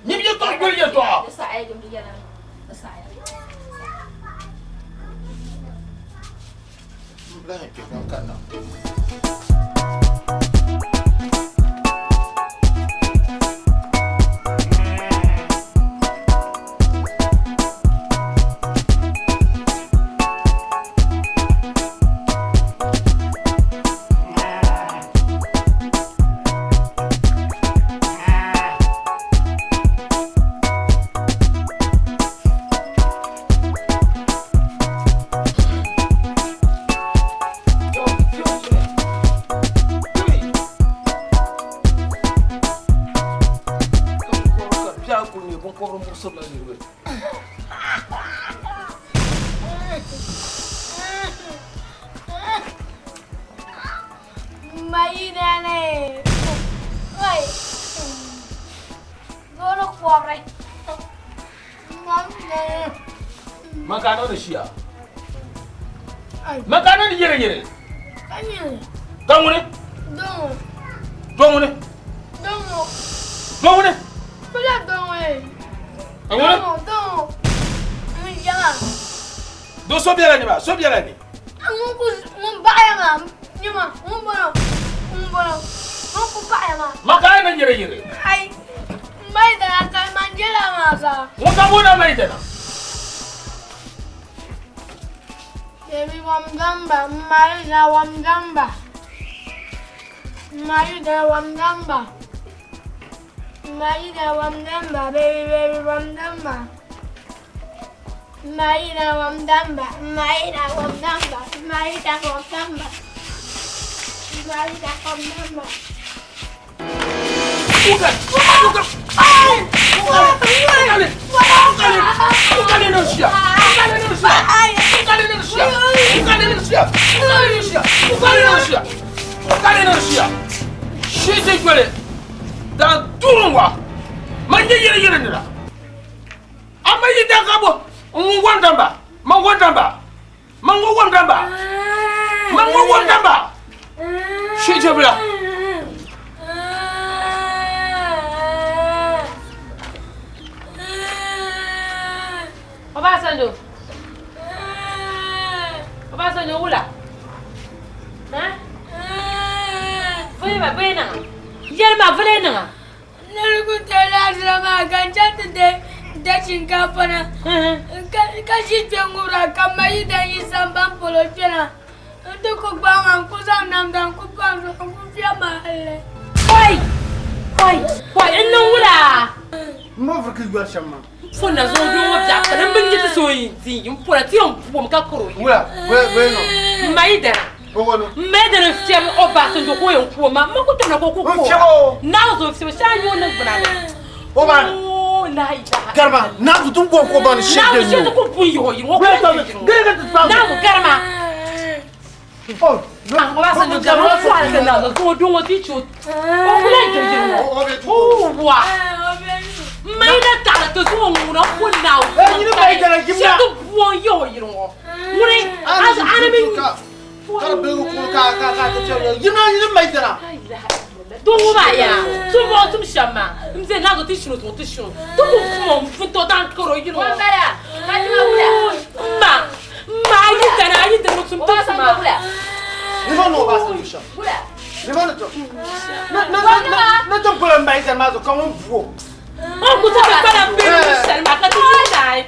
Nyim yɛtɔɣa yoli yɛtɔɣa. Di saɣiya yim di yɛla na. Di saɣiya. N lahi kpe ban kanna. Mayidane. Oi. Dolo kɔbiri. Man ka niŋdi shia. Man ka niŋdi yɛrɛ yɛrɛ. Ka ŋuni? Dɔ ŋuni? Dɔ ŋuni? Ka ŋuni? Do so bela ni ba, so bela ni. Man ka niŋ yɛrɛ yɛrɛ. jɛla maa zaa. Ŋun ka booni a ma yidana. Baby wam gamba, mma yidana wam gamba. Mma yidana wam gamba. Mma yidana wam gamba, baby baby wam gamba. Mma yidana wam gamba, mma yidana wam gamba, mma yidana wam gamba. Mma yidana wam gamba. Obasanjo. Obasanjo wula. Ha? Vuli ma bɛ niŋa. Yɛli ma vuli niŋa. Niriba tɛla adira maa ka n chaŋ ti da shinkaafa na ka ʒi kpe ŋubira ka ma yi dan yi sambani polo kpɛna n ti ku gbaai ma n ku zaŋ namda n ku pa n zuɣu n ku fiɛbi ma halli. Kɔi! Kɔi! Kɔi! N niŋ wula? M ma vuri ka yɔri shɛm maa. Fo na zuŋɔ doo ŋɔ biɛɣu kpana m bi nya ti so n di n pola ti yɛn buɣim ka kuri o yili. Wula? Bɛ niŋ? M ma yi dana. M ma yi dana n-fiɛbi Obasanjo ka o yɛn ku o ma. M ma ku tɔna ka o ku ku o. N fiɛbi o. Naa zo n-fiɛbi shee a nya o niŋgbuna ni. O ba ni. Oo la ilaha. Garima naa zo ti bɔri ka o ba ni shee Naa zo bɛ shee ti nyo. ku pun yihi o yili o ku lan ti yiri o. Naa zo garima. Obasanjo garima o pɔhili ti naa zo zuŋɔ doo ŋɔ ti chɛ o o ku lan ti yiri o. Oo wa. M ma yi na taɣili ti zuŋɔ ŋuna ku naa shee ti buɣim yihi o yili ŋɔ. Ŋuni a ni mi Doo maa yaa tum o tum shɛm maa n bɛ naa ti shino ti shino ti ku fum o n to dan karo yino ma ma ayi dana ayi dana tum ti fuma o ku ti kpana bɛ shɛli maa ka ti yi naai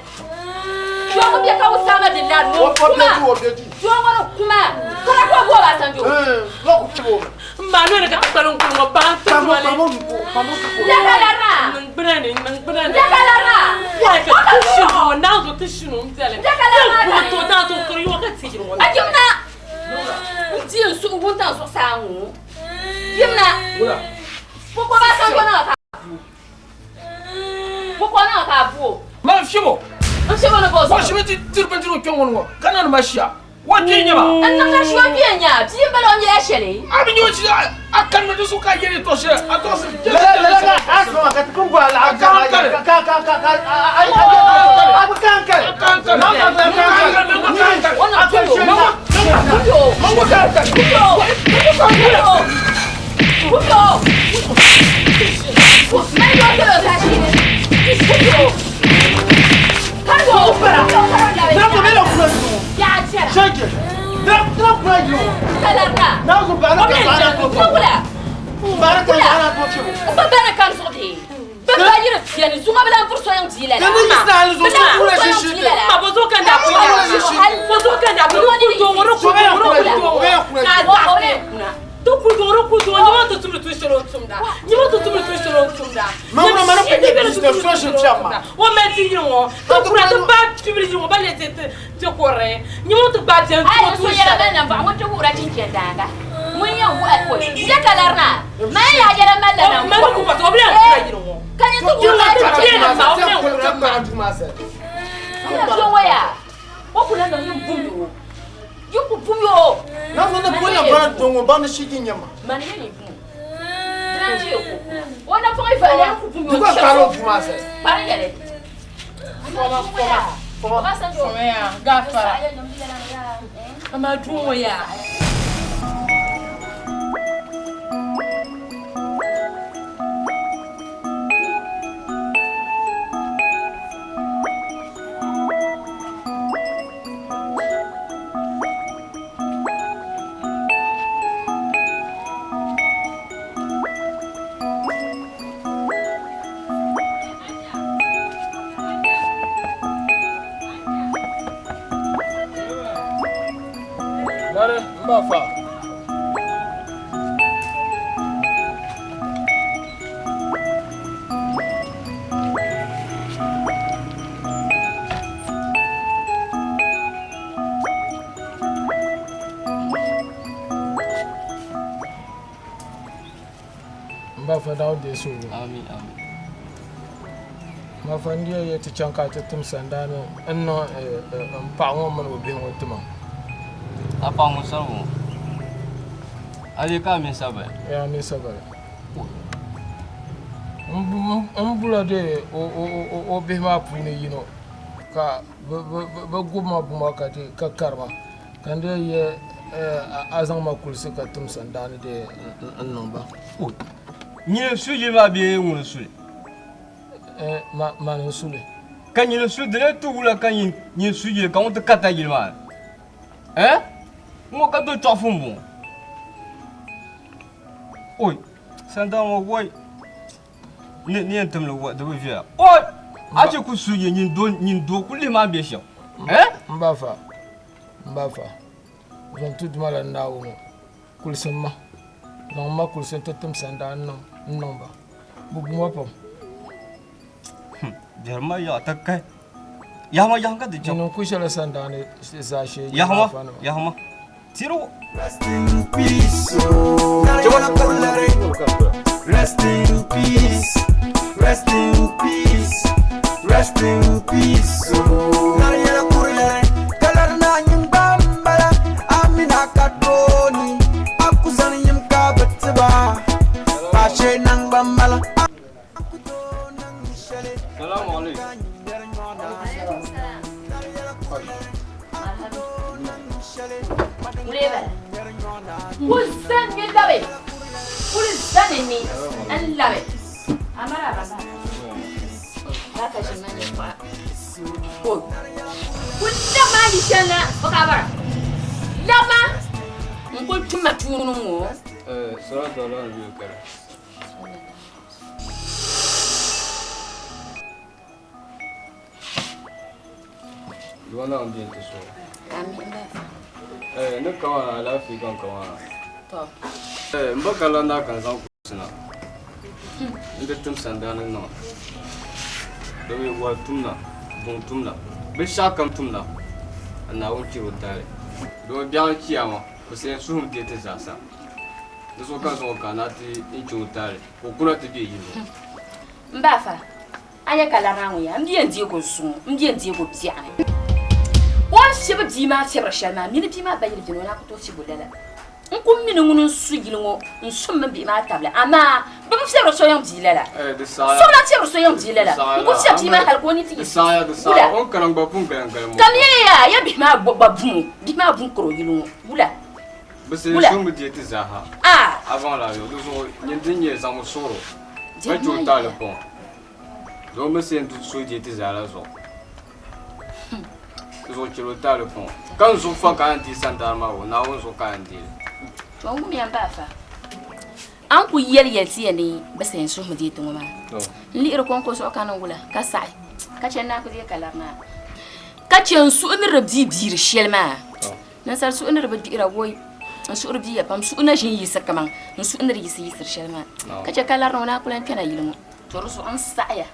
Doo ŋun bɛ ka o saama di la no kuma doo ŋɔ ni kuma kara ka o bo Obasanjo. Ma noli ka kpalim kuli ŋɔ baŋ ti noli. Ndakalara. Niŋgbuna ni niŋgbuna ni. Ndakalara. Wai ka ti shinu o naa zo ti shinu n bɛli. Ndakalara. Ti buɣi to naa zo kiri yɔ ka ti yiri ŋɔ. A yimna n di n suhu wuntaŋ zuɣusaa ŋɔ yimna pukɔ Obasanjo niŋ ka pukɔ niŋ ka a bu o. Ma n fiɛbo. N fiɛbo ni bɔ zuɣu. Wa shimi ti diri bindirigu kpɛ ŋɔ ni ŋɔ ka na ni ma shia. Wa kpee nyɛ ba. N niŋ ka shia o kpee nya bia n bala o nyɛla shɛli. A bi nyɛ o shia a kanimi di zuɣu ka yɛli tɔ shɛli a tɔɣisi. Lala ka a sɔŋ ka ti pun bɔ a laɣim ka ka ka ka ka a a bi kan kali. Kan kali. Na kan kali kan kali. O niŋ kuyo. Kuyo. Mango kan kali. Kuyo. Kuyo. Kuyo. Mali o kɛlɛ o taa shee. Kuyo. Kuyo. Na ko bɛ la kura yi o. Yaa chɛra. Shege. Na na kura yi o. Kalarina. Na zo ba na ka ba na to. Wula. Ba na ka ba na to ce. Ba ba na kan zuɣu bee. Ba ba yiri beni zuŋɔ bi lan vuri soyaŋ bia lala. Ka ni yisa hali zuɣu so kura shi shi Bi lan Ma bozo kan da ku ya. Bozo kan da ku ku do ŋɔ ku do ŋɔ ku do ŋɔ. Ka zaɣisi kuna. To ku do ŋɔ ku do ŋɔ nyɛma ti tumdi tu shɛli o tumda. Nyɛma ti tumdi tu shɛli o tumda. Ma ŋuna ma ni ku nyɛ business so shi fiɛm ma. O mali ti yiri ŋɔ. Ti kura ti ba tibiri yiri ŋɔ ba le ti ti kɔri. Nyɛma ti gba bɛni Ai tu so tu yɛla shɛli. mali nambɔɣu ŋun ti wuhira chinchini daaŋa. Ŋun yɛn wuhi a kɔli. N je ka larina. Ma yɛn yaa yɛla mali la Ma ni ku pɔtɔ o bi lan kura yiri ŋɔ. Ka nyɛ ti wuhira Ti chinchini bɛni ma o bi lan kura. Ina so ŋɔ yaa. O ku lan niŋ yin bum yo. Yi ku bum yo. Na zo ne ko na ba don ŋɔ ba ni shi gi nyɛ ma. Mani yɛ ni bum. Dilan je ko. O na fɔŋ ifa la ku bum yo. Di gba kpaari o duu maa sɛ. Kpari yɛli. Fɔma fɔma. Obasanjo. Fɔma yaa gafara. Ama duu ŋɔ yaa. Lari n ba fa. N ba fa Naawuni deei suhigu. Amin amin. N ba fa n diya yɛ ti chaŋ ka a ti tim sandaani n niŋ n paɣa ŋɔ mini o bihi ŋɔ tima. A paɣa ŋun sarigu ŋɔ, a lee ka a mini sabali? Ee, a mini sabali. N bula dee o bihi maa puuni yino ka bɛ gubi ma buma ka kari ma. Ka n dee yɛ a zaŋ ma kulisi ka tim sandaani dee n niŋ ba. Nyini n-su yili maa bee ŋuni n-su li? Mani n-su li. Ka nyini n-su di lee ti wula ka nyini su yili ka ŋun ti karita yili maa ni? Eh? Ŋ-ŋɔ ka do chɔɣifu m-bɔŋɔ. Oi! Sandaani ŋɔ wai! Ni yɛn tim li di bi viɛla. Oi! A chɛ ku su yili nyin doo ku lihi maa ni be shɛm. Eh? M ba fa, m ba fa, zaŋ ti Duuma la Naawuni kulisi ma, zaŋ ma kulisi nti tim sandaani n-niŋ ba. Bɛ bu ma pam. Biɛrim ma yaɣa ti kahi. Yahima yahim ka di chaŋ. Di niŋ ku shɛli sandaani zaashee Yahima yahima tiri o. Rest in peace, oh. Rest in peace, rest in peace, rest in peace, oh. Salamu alaikum. Kul zani ni labi. Kul zani ni n labi. Amara ba ba ka ʒini ma nyɛ kuɣa. Kul lama yi shɛli na o ka bara. Lama n kul tumma tuuni ŋɔ. Salatu ala nabi karim. Dua na n ti so. Amin ba. Eh, ni kawana alaafee ka n kawana. To. Eh, n ba ka la naa ka n zaŋ kuɣusi na. N ti tim sandaani niŋ. Domi wahu tumna, buŋ tumna, binshɛɣu kam tumna, ka Naawuni chɛri o taali. Domi biɛɣuni chiyaama, o sayan suhum deei ti zaasa. Di zuɣu ka n zaŋ o kana ti n chɛ o taali ka o kuna ti be yi zuɣu. M ba afa, a nya ka lari maa ŋun yaa, m bia n-deeg o zuŋɔ, m bia n-deeg o biɛɣuni. O ni fiɛbi bia maa fiɛbiri shɛli maa, mini bia maa ba yili beni, o naa ku tooi fiɛb o lala. N ku mi ni ŋuni n-su yili ŋɔ n-su m mini bihi maa tabili, amaa bɛ bi fiɛbiri so yiŋ bia lala. So bi lahi fiɛbiri so yiŋ bia lala. N ku fiɛbi bia maa hali ka o ni ti yi wula. Kamiya ya, ya bihi maa gba bum o, bihi maa bum kari o yili ŋɔ wula. Bɛ sayi Wula. suhum bi deei ti zaaha. Ah! A baŋ la yo, di zuɣu nyin din nyɛ zaŋmi suɣiri o, ka chɛ o taali pɔŋ. Doo mi sayi nti suhi deei ti zaa la zuɣu. Di zuɣu chɛl o taali pɔŋ. Ka n zuɣu fa ka a ni deei sandaani maa o, Naawuni zuɣu ka a ni deei li. To n wumiya m ba afa, a ni kul yɛli yɛli ti ya ni bɛ sayi n-suhimi deei ti ŋɔ maa. N lihiri kɔŋko zuɣu ka niŋ wula, ka saɣi, ka chɛ n naan ku deei ka lari maa, ka chɛ n suhu ni di bia biiri shɛli maa. Ninsal suhu ni di bi gbihira woi, n suhuri biiya pam, suhu na ʒin yiɣisi kaman n suhu ni di yiɣisi yiɣisiri shɛli maa. Ka chɛ ka lari ni o naa ku lan kpɛna yili ŋɔ. To di zuɣu n saɣiya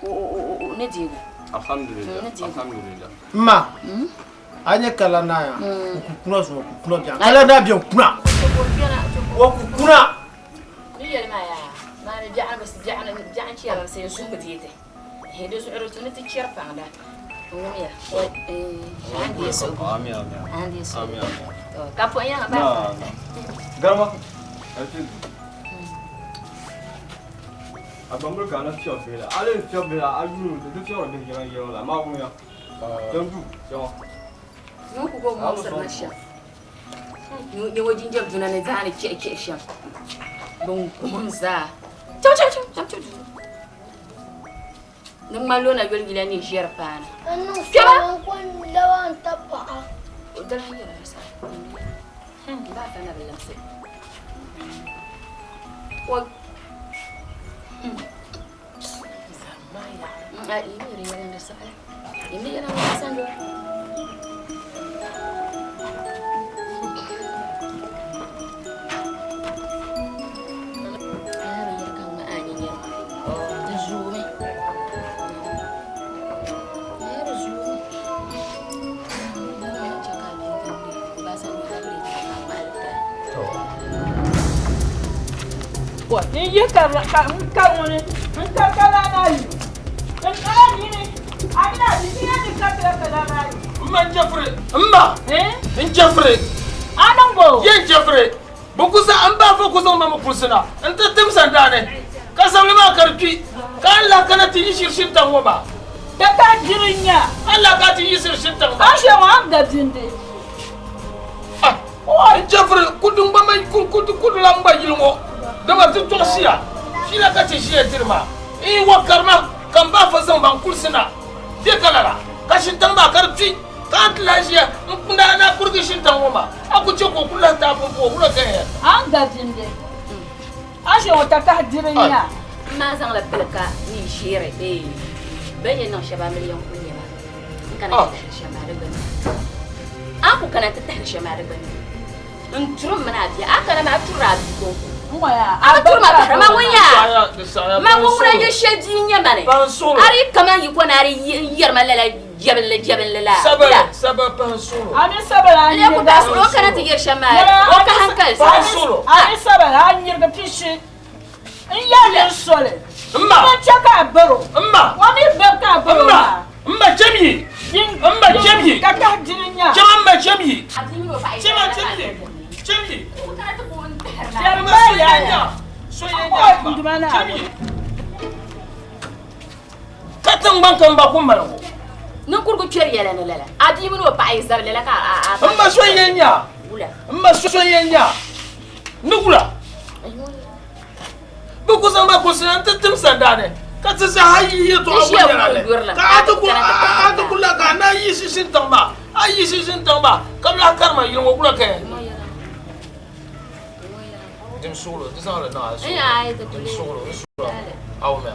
o ni deeg o. Alhamdulillah, N ni deeg o. alhamdulillah. M ma, a nya ka lari naa yaa, o ku kuna zuŋɔ, o ku kuna biɛɣu. Ka lari naa biɛŋ kuna. O ku kuna. Ni yɛli maa yaa, maa ni biɛɣuni biɛɣuni biɛɣuni chɛya bɛ n suhu bi deei ti. Di zuɣu di tu ni ti chɛri paŋda. N wumya. Amin, amin. Amin, amin. Ka pɔi yaŋa ba. Garma. A gbambili ka a na fiɛbi bihi la. A lee fiɛbi bihi la, a yuuni di fiɛbiri bihi yɛliŋ yɛliŋ la. Maa wumya. Din du, fiɛma. Noo ku go muɣisiri ma shɛm. Nyɛ ŋɔ jinjam duna ni zaa ni chihi chihi shɛm. Bin kum zaa. Chaŋ chaŋ chaŋ chaŋ chaŋ. Di ŋmani lo na yoli yila ni ʒiɛri paana. Kpɛma! O dala yɛla sa. Ba ka na bi limsi. O A imi yɛrɛ yɛlɛ di saɣi. Imi yɛlɛ di saɣi. N yi ka n kari ŋuni n kari ka laa maa yi n kala nyini a mini a bia yɛn ni karitila ka laa maa yi. N ma n jɛfiri n ma n jɛfiri a niŋ bo ye n jɛfiri bi ku zaŋ n ba fo ku zaŋ ma mi kulisi na n ti tim sandaani ka zabili maa ka di kpi ka n lahi kana ti yi shiri shintaŋ ŋɔ maa. Ka ka diri nya. A lahi ka ti yi shiri shintaŋ maa. A shɛ ŋɔ a ni da bindi. N chɛfiri kudu gba ma kudu la gba yili ŋɔ dama ti tɔɣisiya fiila ka ti ʒiya diri maa n yi wa karima ka n ba fa zaŋ ba n kulisi na bɛ ka lala ka shintaŋ maa ka di kpi ka a ti lahi ʒiya n kunda a na kurigi shintaŋ ŋɔ maa a ku chɛ ka o ku lahi taai pumpɔŋɔ wula ka yɛn A ni da bindi a ʒe ŋɔ takahi diri nya. N maa zaŋla pili ka ni yi sheeri bɛ ni yɛn niŋ shɛba amiliya n-kuli nyɛ maa. N kana ti tahiri shɛm maa di gbunni. A ku kana ti tahiri shɛm maa di gbunni. N turi m mini a bia. A kana maa a turila a bia kɔŋko. A bi turi ma bahira. Ma ŋun yaa. Ma ŋun ŋuna yili shɛli bia n-nyɛ mani. A di kaman yi ko ni a di yɛri ma lala jɛbinli jɛbinli la. A mi sabila a N lee ku bahi suɣili o kana ti yɛri shɛm maa o ka hankali zaa. A mi sabila a nyirigi pishi. N yɛli ni soli. Mma. N chɛ ka a baro. Mma. O mi bari ka a baro maa. Mma chɛm yi. Mma chɛm yi. Ka kahi dini nya. Chɛma mma chɛm yi. Chɛma chɛm yi. Chɛm yi. Chɛm Mma so yɛn nya. So yɛn nya mma. Chɛm yi. Ka tiŋgbani kam ba ku mali ŋɔ. Ninkurigu kpɛri yɛla ni lala. A bia mini o paɣa yi zabi lala ka a. Mma so yɛn nya. Wula. Mma so yɛn nya. Ni wula. Bɛ ku zaŋ ba kuɣusi na nti tim sandaani, ka ti zaa yi yɛtɔɣa ŋɔ yɛla li, ka a ti ku a ti ku lahi ka a naan yiɣisi shintiŋ maa, a yiɣisi shintiŋ maa, ka bɛ lahi kari ma yili ŋɔ wula ka yɛn niŋ? Dim suɣulo, di zaŋ li niŋ a suɣulo, dim suɣulo, n suɣulo a wumya.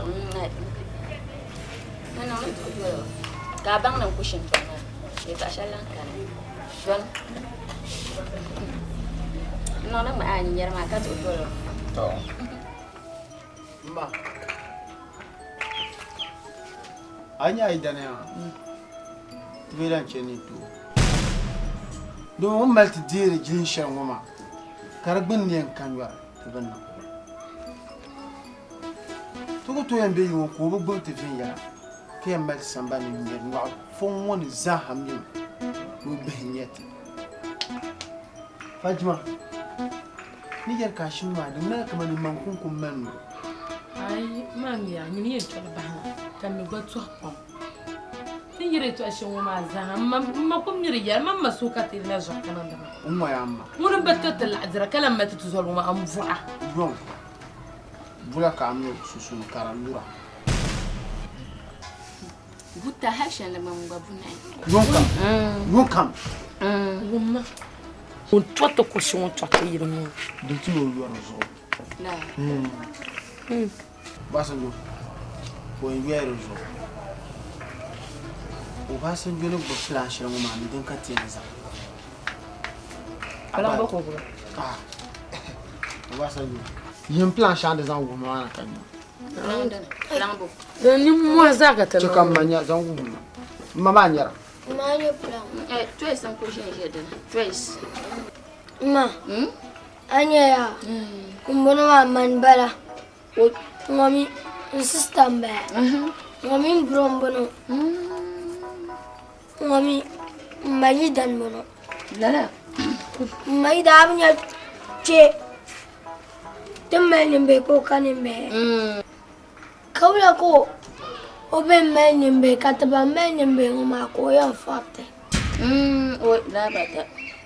Ka a baŋ ni n ku shintiŋ maa, yɛtɔɣ shɛli lan kani. Dɔni. N niŋdi mi a nyɛri maa ka duhi doli o. Tɔ. Mma. A nya a yidana yaa ti bi lan chɛ ni ti o. Domin o ni mali ti deeri jilin shɛli ŋɔ maa ka di gbunni yɛn ka nyɔri ti bi niŋ. Ti ku tooi yɛn be yiŋɔ ka o bi gbubi ti viɛnyɛla ka yɛn mali ti sambani ni ŋmɛri nyɔɣu fɔŋ ŋɔ ni zaaha mimi ni o bihi n-nyɛ ti. Fajima, ni yɛli ka a shim maa di ŋmanila kamani maŋ kuŋkum mali ni o. Ayi, maa mi yaa, nyini yɛn tɔli bahi na, ka m mi gba tɔhi pam. Ti ni yɛri yɛtɔɣ shɛli ŋɔ maa zaa, m ma ku miri yɛli, man ma suhu ka ti na zuɣu ka niŋdi ma. N ŋɔ yaa m ma. Ŋuni m-bi tiri ti laɣidira ka lan mali ti tuzɔrigu maa m-bɔha. Yɔŋ, bula ka a mi sunsuuni ka di lura. Buta hali shɛli ni ŋmani gba bunahi. Yuŋ kam, yuŋ kam. Wumma. Ŋun tɔriti kuɣusi ŋun tɔriti yili ŋɔ. Di ti o yɔri zuɣu. Obasanjo ka o yɛn yoya di zuɣu. Obasanjo ni gbubi filan shɛli ŋɔ maa mi din ka ti yɛn zaŋ. Filan bɔ ka o gbubi? Ah, Obasanjo. Yɛn filan shɛŋa di zaŋ wuhi maa na ka nya. Nimmohi zaa ka ti niŋ. Chɛ ka m ma nya zaŋ wuhi ma. M ma maa nyɛra. Ma nyɛ filan. Choice n kuli ʒɛn ʒɛ dini. Choice. Ma, a nya yaa, ŋunbɔŋɔ maa mani bala. Ŋɔ mi n sista m-bala. Ŋɔ mi m bro m-bɔŋɔ. Ŋɔ mi m ma yidan m-bɔŋɔ. Lala. M ma yidan a bi nya kpe. Ti mali nimbihi ka o ka nimbihi. Ka wula ka o bɛn mali nimbihi ka ti ban mali nimbihi ŋɔ maa ka o yɛn fɔriti?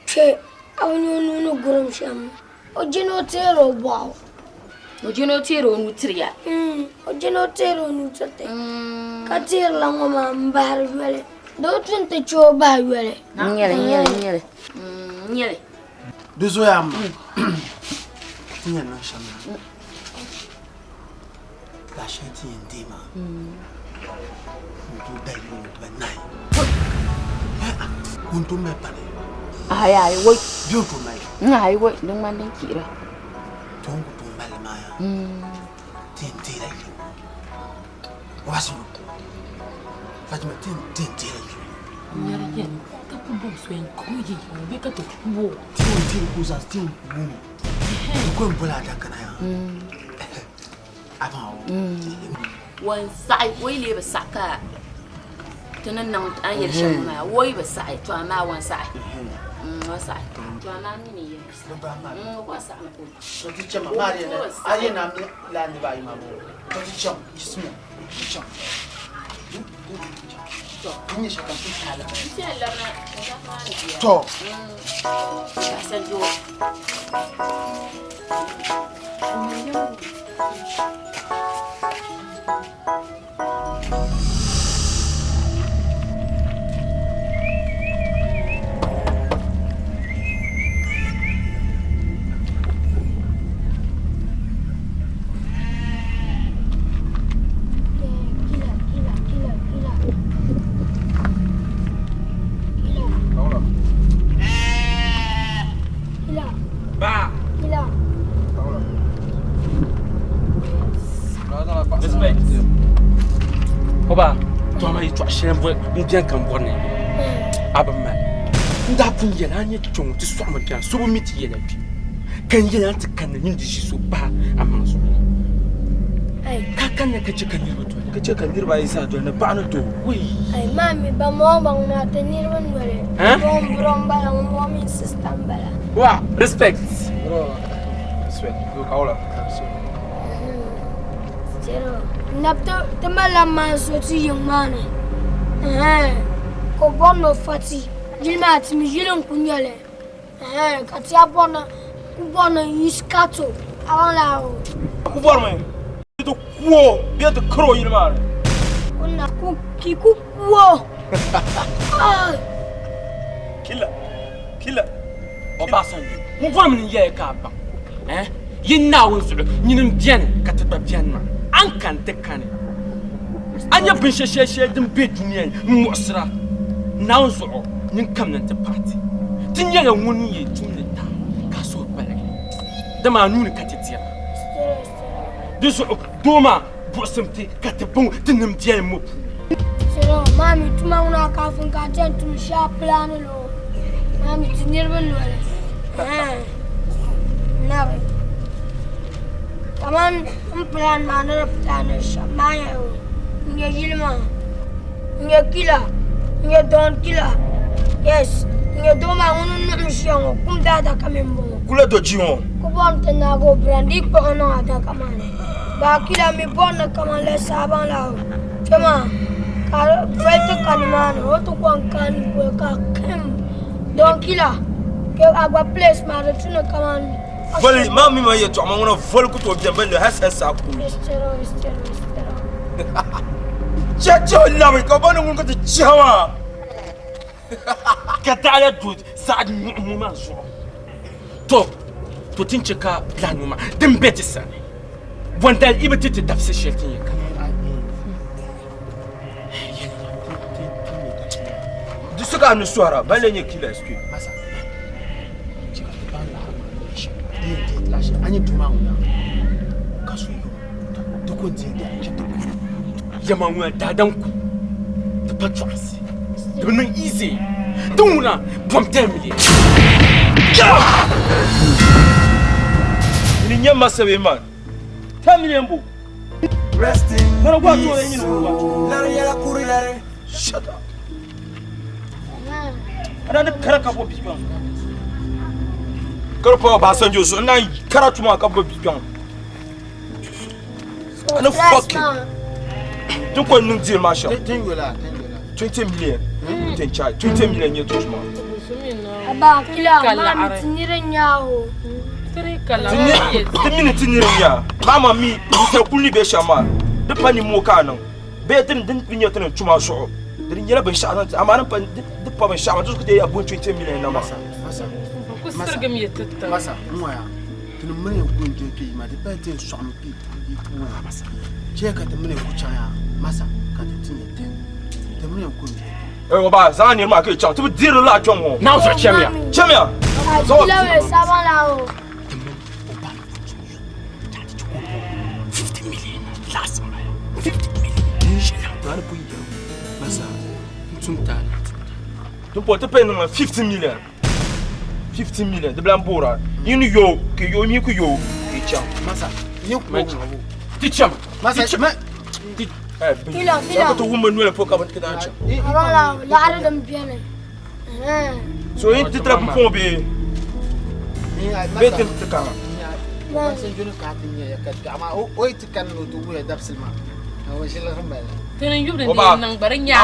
Kpe a bi nya o nuu ni gurim shɛm? O jina o teeri o bɔɣu. O jina o teeri o nuu tiri ya? O jina o teeri o nuu tiri ti ka teerila ŋɔ maa m-bahiri yoli. Di o tu nti che o bahi yoli. N-nyɛli, n-nyɛli, n-nyɛli, n-nyɛli. Di zoya ma ti yɛn niŋ shɛm maa zaɣ shɛli ti yɛn deei maa n tooi dayi yuli dibanahi ŋun tooi mali pani Ayi ayi woi bɛ o tooi mali ayi woi di ŋmani din chihira to n ku tooi mali maa yaa ti yɛn deela yuli Obasanjo Fatima ti yɛn deela yuli Nyɛri yɛn ka ku bɔbi so yɛn ka o yi yi bɛ ka ti ku o. Ti yɛn deeri ka o zaa ti yɛn ku o mi. Di ko n boli adaka na yaa. O n saɣi o yi lee bi saɣi ka ti ni niŋ a ni yɛli shɛm ŋɔ maa o yi bi saɣi to amaa o n saɣi o n saɣi to amaa mi ni yɛli o n saɣi mi To ti chɛma maa di yɛn a yɛn na mi laa niriba ayi maa bɔŋɔ to ti chaŋ yiɣisimiya ti chaŋ to n nyɛ shɛli kam ti taali to Ba. Respect. Oba, to ama yɛtɔɣa shɛli n bɛni ka n bɔri ni a bi mali. N daa pun yɛli a nyɛ kpɛŋɔ ti sɔɣimi bɛni so bi mi ti yɛla kpɛ ka n yɛli a ni ti kanna nyin di ʒi so pahi a maŋ zuɣu la. Ka kanna ka chɛ ka niriba doli. Ka chɛ ka niriba ayi zaa doli ni paɣa ni doo. Wei. Ai maa mi ba mɔŋ baŋ maa ti niriba noli. Ŋun bro n bala ŋun bɔ mini sista n bala. Wa respect. Bro, respect. Go kaula. Nab ti malila maan so ti yiŋ maa ni ka o bɔri ni o fa ti yili maa ti mi yili n-ku nyɛ li ka ti a bɔri ni ku bɔri ni n yiɣisi ka ti o a baŋ laa o. Ku bɔrimi ti ku o bee ti kari o yili maa ni. Ki ku ku o. Kila, kila. Obasanjo, ŋun bɔrimi ni n yɛli ka a baŋ. Eh? Yi Naawuni zuɣu, nyini m-beni ka ti gba beni maa. A ni kani ti kani. A nya binshɛ shɛli shɛli din be dunia ni m-muɣisira. Naawuni zuɣu, nyin kamina nti pahi ti. Ti nyɛla ŋun yɛn tumdi taali ka a suhu paligi, dama a nuu ni ka ti dira. Di zuɣu doo maa buɣisim ti ka ti baŋ ti nim biɛlim ŋɔ puuni. Salo, maa mi tuma ŋuna kafin ka a chani tum shɛli pilaani la o. Maa mi ti niriba noli. Nabi. Kaman n pilaani maa ni di pilaani shɛm maa nyɛ o. N nyɛ yili maa. N nyɛ kila. N nyɛ don kila. Yes. N nyɛ doo maa ŋuni n-nuɣim ʒiya ŋɔ kum daadaka mi m-bɔŋɔ. Kula do ji ŋɔ. Ku bɔri ti naagi o biran di kpuɣi niŋ adaka maa ni. Baa kila mi bɔri ni kaman lɛ saabaŋ la kpɛ maa ka voli ti ka nimaani o ti kɔŋ kaani polo ka kim don kila kpe a gba place maa di tu ni kaman Voli maa mi ma yɛltɔɣa maa ŋuna voli ku tooi beni bɛn hali sani saa ku tooi yi. Chɛ chɛ o labi ka o ba ni ŋun ka ti chiha maa. Ka daɣila do zaɣ nyuɣu ŋɔ maa zuɣu. To, to ti ni chɛ ka lahi ŋɔ maa din be ti sani. Bɔndali yi bi ti ti dabisi shɛli ti ni yɛn kana. Di so ka a ni sɔhira, ban lee nyɛ kila excuse. Masa, chɛ ka ti baŋ lahi maa ni nyɛ shɛm. Di yɛn deei ti la shɛli. A nyɛ duu maa ŋuna ka so yo di ko n-deei di a chɛ ti ku. Yɛma ŋuna daadam ku ti pa chɔɣinsi. Di bi niŋ easy. Di ŋuna bom 10 million. Ni nyɛ masa bee man? 10 million bo. Rest in Mana gwa peace. to yin gwa. Lari yɛla kuri lari. Shut up. Ana ni kara ka bo bi kpɛŋ. Kara pa Obasanjo zuɣu na kara tuma ka bo bi kpɛŋ. Ana fucking. Tin ko niŋ deal maa shɛm. Tin yola, tin yola. 20 million. Tin chai 20 million nyɛ tutu maa. Aba kila maa mi ti niri nyaa o. Ti mini ti niri nyaa. Maa ma mi sal kuli ni be shɛm maa. Di pa nimmoo ka a niŋ. Bee din din kuli nyɛ ti ni tuma zuɣu. Di di nyɛla binshɛɣu zaŋ ti amaa di pa binshɛɣu maa di zuɣu ka ti yɛn bo 20 million na maa. Masa, masa, masa, n ŋɔya. Ti ni mini yɛn ku n-doli kpe yi maa, di pala ti yɛn sɔɣimi kpe yi puuni ŋɔ masa. Chɛ ka ti mini yɛn ku chaŋ yaa masa ka ti ti nyɛ tɛm. Ti mini yɛn ku n-doli kpe. Ɛ o ba zaŋ a niriba maa ka yi chaŋ ti bi diri li lala kpɛŋ ŋɔ. Naawuni zuɣu chamiya. Chamiya. A kila mi sabaŋ la o. Ti mini o ba ni ku tum yo chaŋ ti chɛ ka o bo 50 million last m bala 50 million shɛli Maa ni pun yɛli masa n tum taali n tum taali. Ti pun ti pay niŋ ma 50 million. 50 million di bilan boora yi ni yo ka yo mi ku yo ka yi chaŋ masa yi ku Ti cham. Ti cham. Ti Fila, fila. Ka ti wumbi noli po ka bi ti naan cham. Wala, laɣiri din beni. So yin ti tira pumpɔŋɔ bee bee ti ti kaŋa. O ba,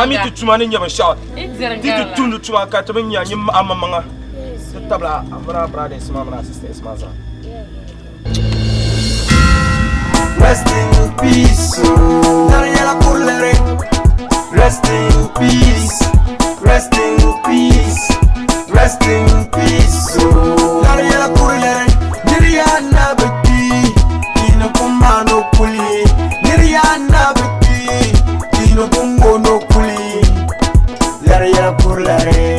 a mi ti tuma ni nyɛ binshaɣu. Ti ti tumdi tuma ka ti bi nya nyin amaŋmaŋa. Ti tabila a mini a brothers maa mini a sisters maa zaa. Rest in peace. Daniela Kulere. Rest in peace. Rest in peace. Rest in peace. Daniela Kulere. Niriana Biki. Ino Kumano Kuli. Niriana Biki. Ino Kumano Kuli. Daniela Kulere.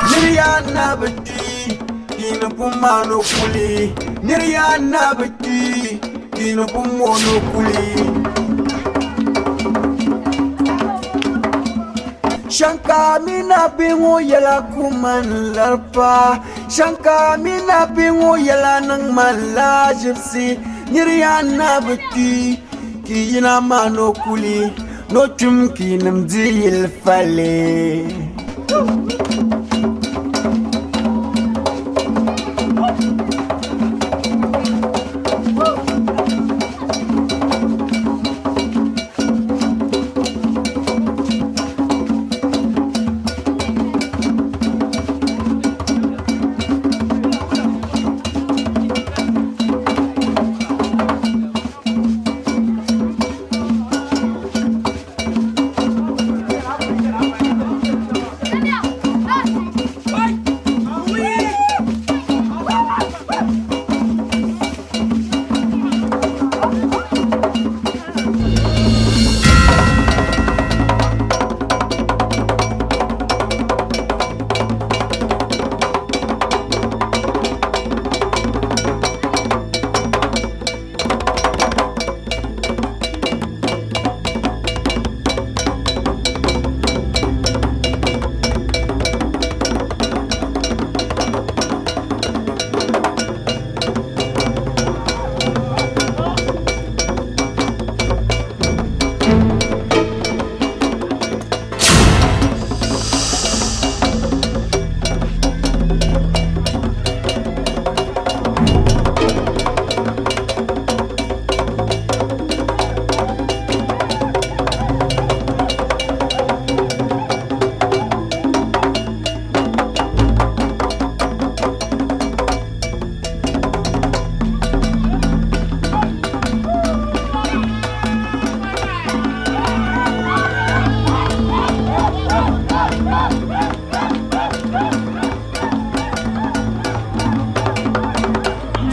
Niriana biki, ino kumano kuli. Niriana biki, ino kumono kuli. Shanka mina bingu yela kuman larpa. Shanka mina bingu yela nang mala gypsy. Niriana biki, ki yina mano kuli. No chum ki nam dil fale.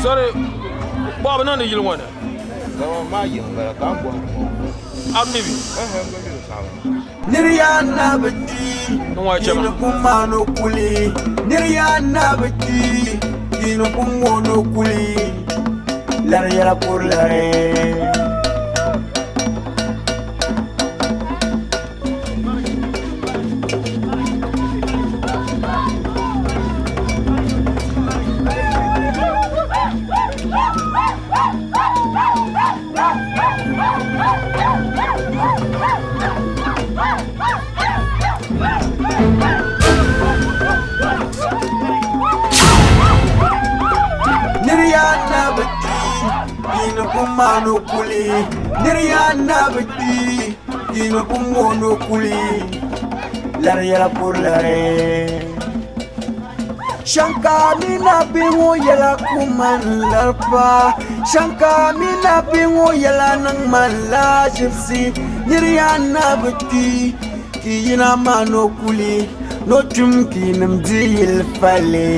Sorry, bɔɣu bi niŋdi yili ŋɔ ni. Ma yiŋ bala ka n bɔhiri ŋɔ. A mi bi? Niriana biki, ino kumano kuli. Niriana biki, ino kumono kuli. Lari yala kurlare. Woo! maa ni o kuli. Niri yaa na bi kpi, di mi ku mo ni o kuli. Lari yɛla kuri lari. Shanka mina bi ŋɔ yɛla ku man lari pa. Shanka mina bi ŋɔ yɛla niŋ man la ʒibisi. Niri yaa na bi kpi, ki yina maa ni o kuli. Ni o kpim ka yinim di yili fali.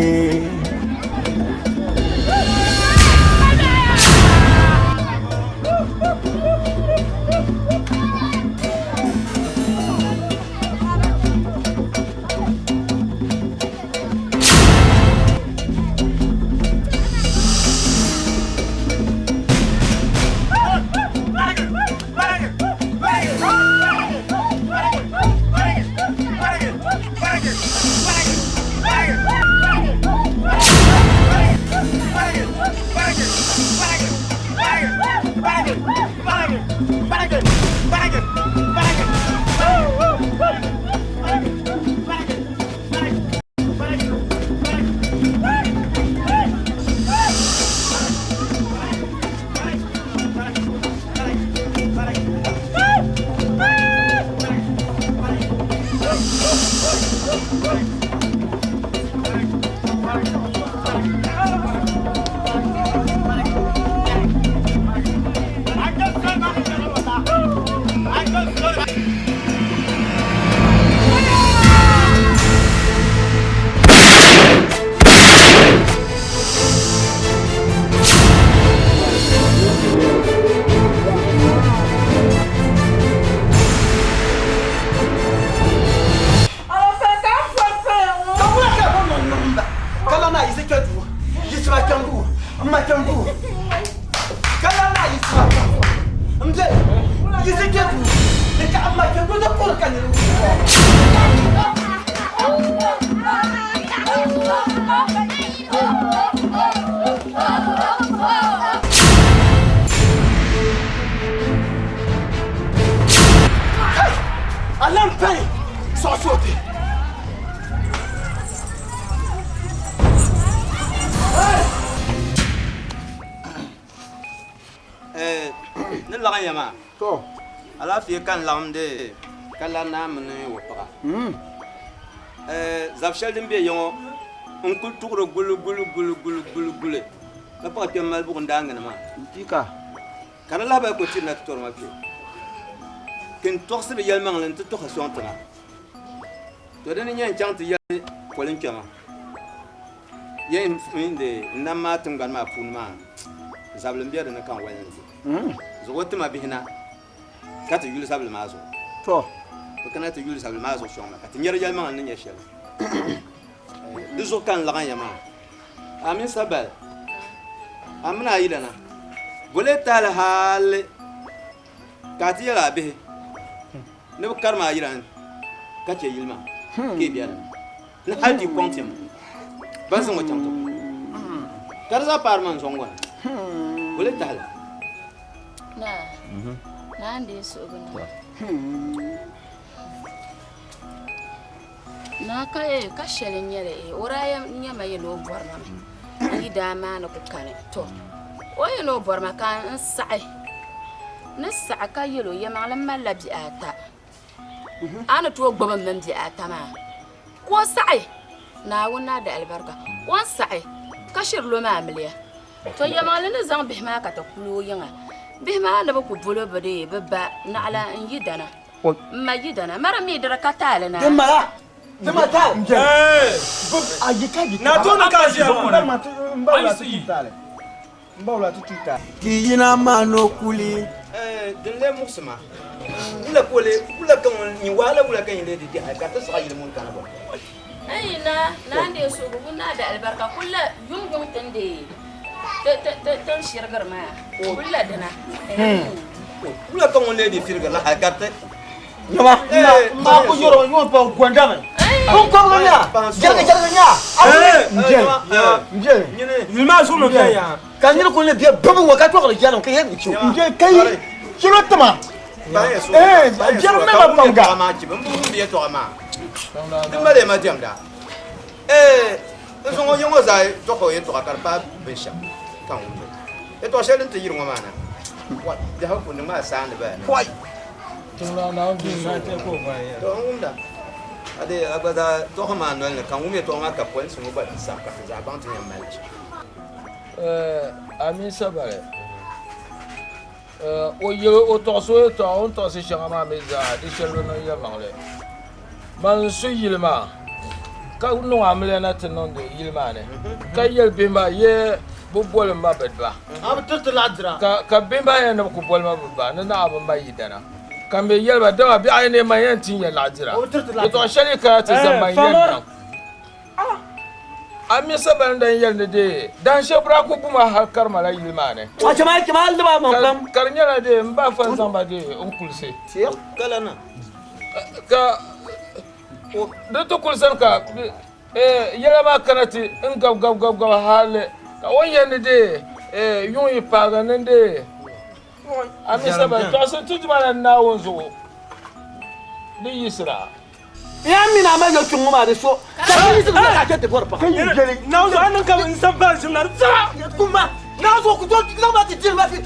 Ni laɣim ya maa alaafee ka n laɣimdi ka la naa mini o paɣa zab shɛli din be ya ŋɔ n kuli tuɣiri guli guli guli guli guli guli ka paɣa kpɛm mali buɣim daangini maa ka di lahabali ka o tirina ti tɔri ma kpe ka n tɔɣisiri yɛlimaŋli nti tɔhi sɔŋ tiŋa to di ni nyɛ n chaŋ ti yɛli polinkpɛma Yɛn n nam maa tiŋgbani maa puuni maa zabili m-be di ni ka n wali ni be. Zuɣu o tima bihi na ka ti yuli zabili maa zuɣu. To. Bɛ kana ti yuli zabili maa zuɣu sɔŋ ma ka ti nyari yɛlimaŋli ni nyɛ shɛli. Di zuɣu ka n laɣim ya maa. A mini Sabali, a mini a yidana, boli tahili hali ka a ti yɛli a bihi ni bɛ karim a yidana ka chɛ yili maa ka yi be di ni. Ni hali ti kɔŋ tim ban zaŋ o chaŋ ti ku ka di zaa paari ma n zaŋ ŋɔ na o lee tahili. Naa, naa n-deei suhigu na. Naa ka ee ka shɛli n-nyɛ li ee o daa yɛn nyɛ ma yɛn o bɔri ma mi n yi daa maani ku kani to o yɛn o bɔri ma ka n saɣi ni saɣi ka yɛl o yɛlimaŋli m malila bihi ata A ni tooi gbubi m mini bihi ata maa ka o saɣi Naawuni ni a di alibarika. O ni saɣi ka shiri lo ma amiliya. To yɛlimaŋli ni zaŋ bihi maa ka ti kuli o yiŋa. Bihi maa ni bi ku bolo bɛ dee bɛ ba naɣila n yidana, m ma yidana. Mara mi di di ka taali naa. Di mala, di ma taali. Na tooni ka a ʒiya maa. Ki yina maa ni o kuli. Din lee muɣisi ma, wula ka o lee, wula ka ŋun nyin wahala wula ka nyin lee di di hali ka ti siɣi yili ŋun kana bɔri? Ayi naa, naa n-deei suhigu ŋun naa di alibarika kul la yuŋ yuŋ ti ni deei ti ni shirigiri maa kul la dina. Wula ka ŋun lee di firigiri la hali ka ti Nyama, ma ku yɔrɔ ɲɔgɔn pa gɔndami. Binkɔbigu nya, jɛrigi jɛrigi nya. N jeli. Yuli maa zuɣu mi bɛ ya. Ka niri kuli ni bɛ bibi ŋɔ ka tɔgiri jɛlim ka yɛn chu. N jeli ka yi chiro tima. Eh, jɛrim mi ma pam ga. Di mali ma diɛmda. Eh, n zaŋ o yiŋɔ zaa tɔɣi o yɛltɔɣa ka di paai binshɛm ka n wum li. Yɛltɔɣa shɛli din ti yiri ŋɔ maa na. Biɛhigu ku niŋ maa saandi baya ni. To n wumda. A dee a gba zaa tɔɣisi maa noli ni ka n wum yɛtɔɣa maa ka polinsi ŋɔ gba ti saɣim ka ti zaa baŋ ti ni yɛn mali li shɛm. Amin Sabali, o yɛli o tɔɣisi o yɛtɔɣa o ni tɔɣisi shɛŋa maa mi zaa di shɛli bi niŋ yɛlimaŋli. Man n su yili maa ka niŋ amiliya na ti niŋdi yili maa ni ka yɛli bihi maa yee bɛ boli ma bɛ ba. Ka bihi maa yɛli ni bɛ ku boli ma bɛ ba ni naɣ bɛ ma yidana. Ka m mi yɛli ba dama biɛɣu yi neei man yɛn tin ya laɣidira. Yɛtɔɣ shɛli yi kana ti zani man yɛn niŋ. A mi sabali n-dan yɛli ni dee dahin shɛli bɛ daa ku bu ma hal karima la yili maa ni. Ka di nyɛla dee m ba fa n-zaŋ ba dee n-kulisi. Ka di ti kuli sani ka yɛla maa kana ti n gab gab gab gab hali ka o ni yɛli ni dee yuŋ yi paagi ni dee a mi sabali tɔɣisi ti Duuma la Naawuni zuɣu di yiɣisira. Ya mini a mali yɛltɔɣa ŋɔ maa di so ka yi yiɣisi ka chɛ ti bɔri paɣa. Naawuni zuɣu a niŋ ka n sabi bahi ʒim na di zaa. Kumma Naawuni zuɣu ku tooi zaŋ ma ti diri ma fi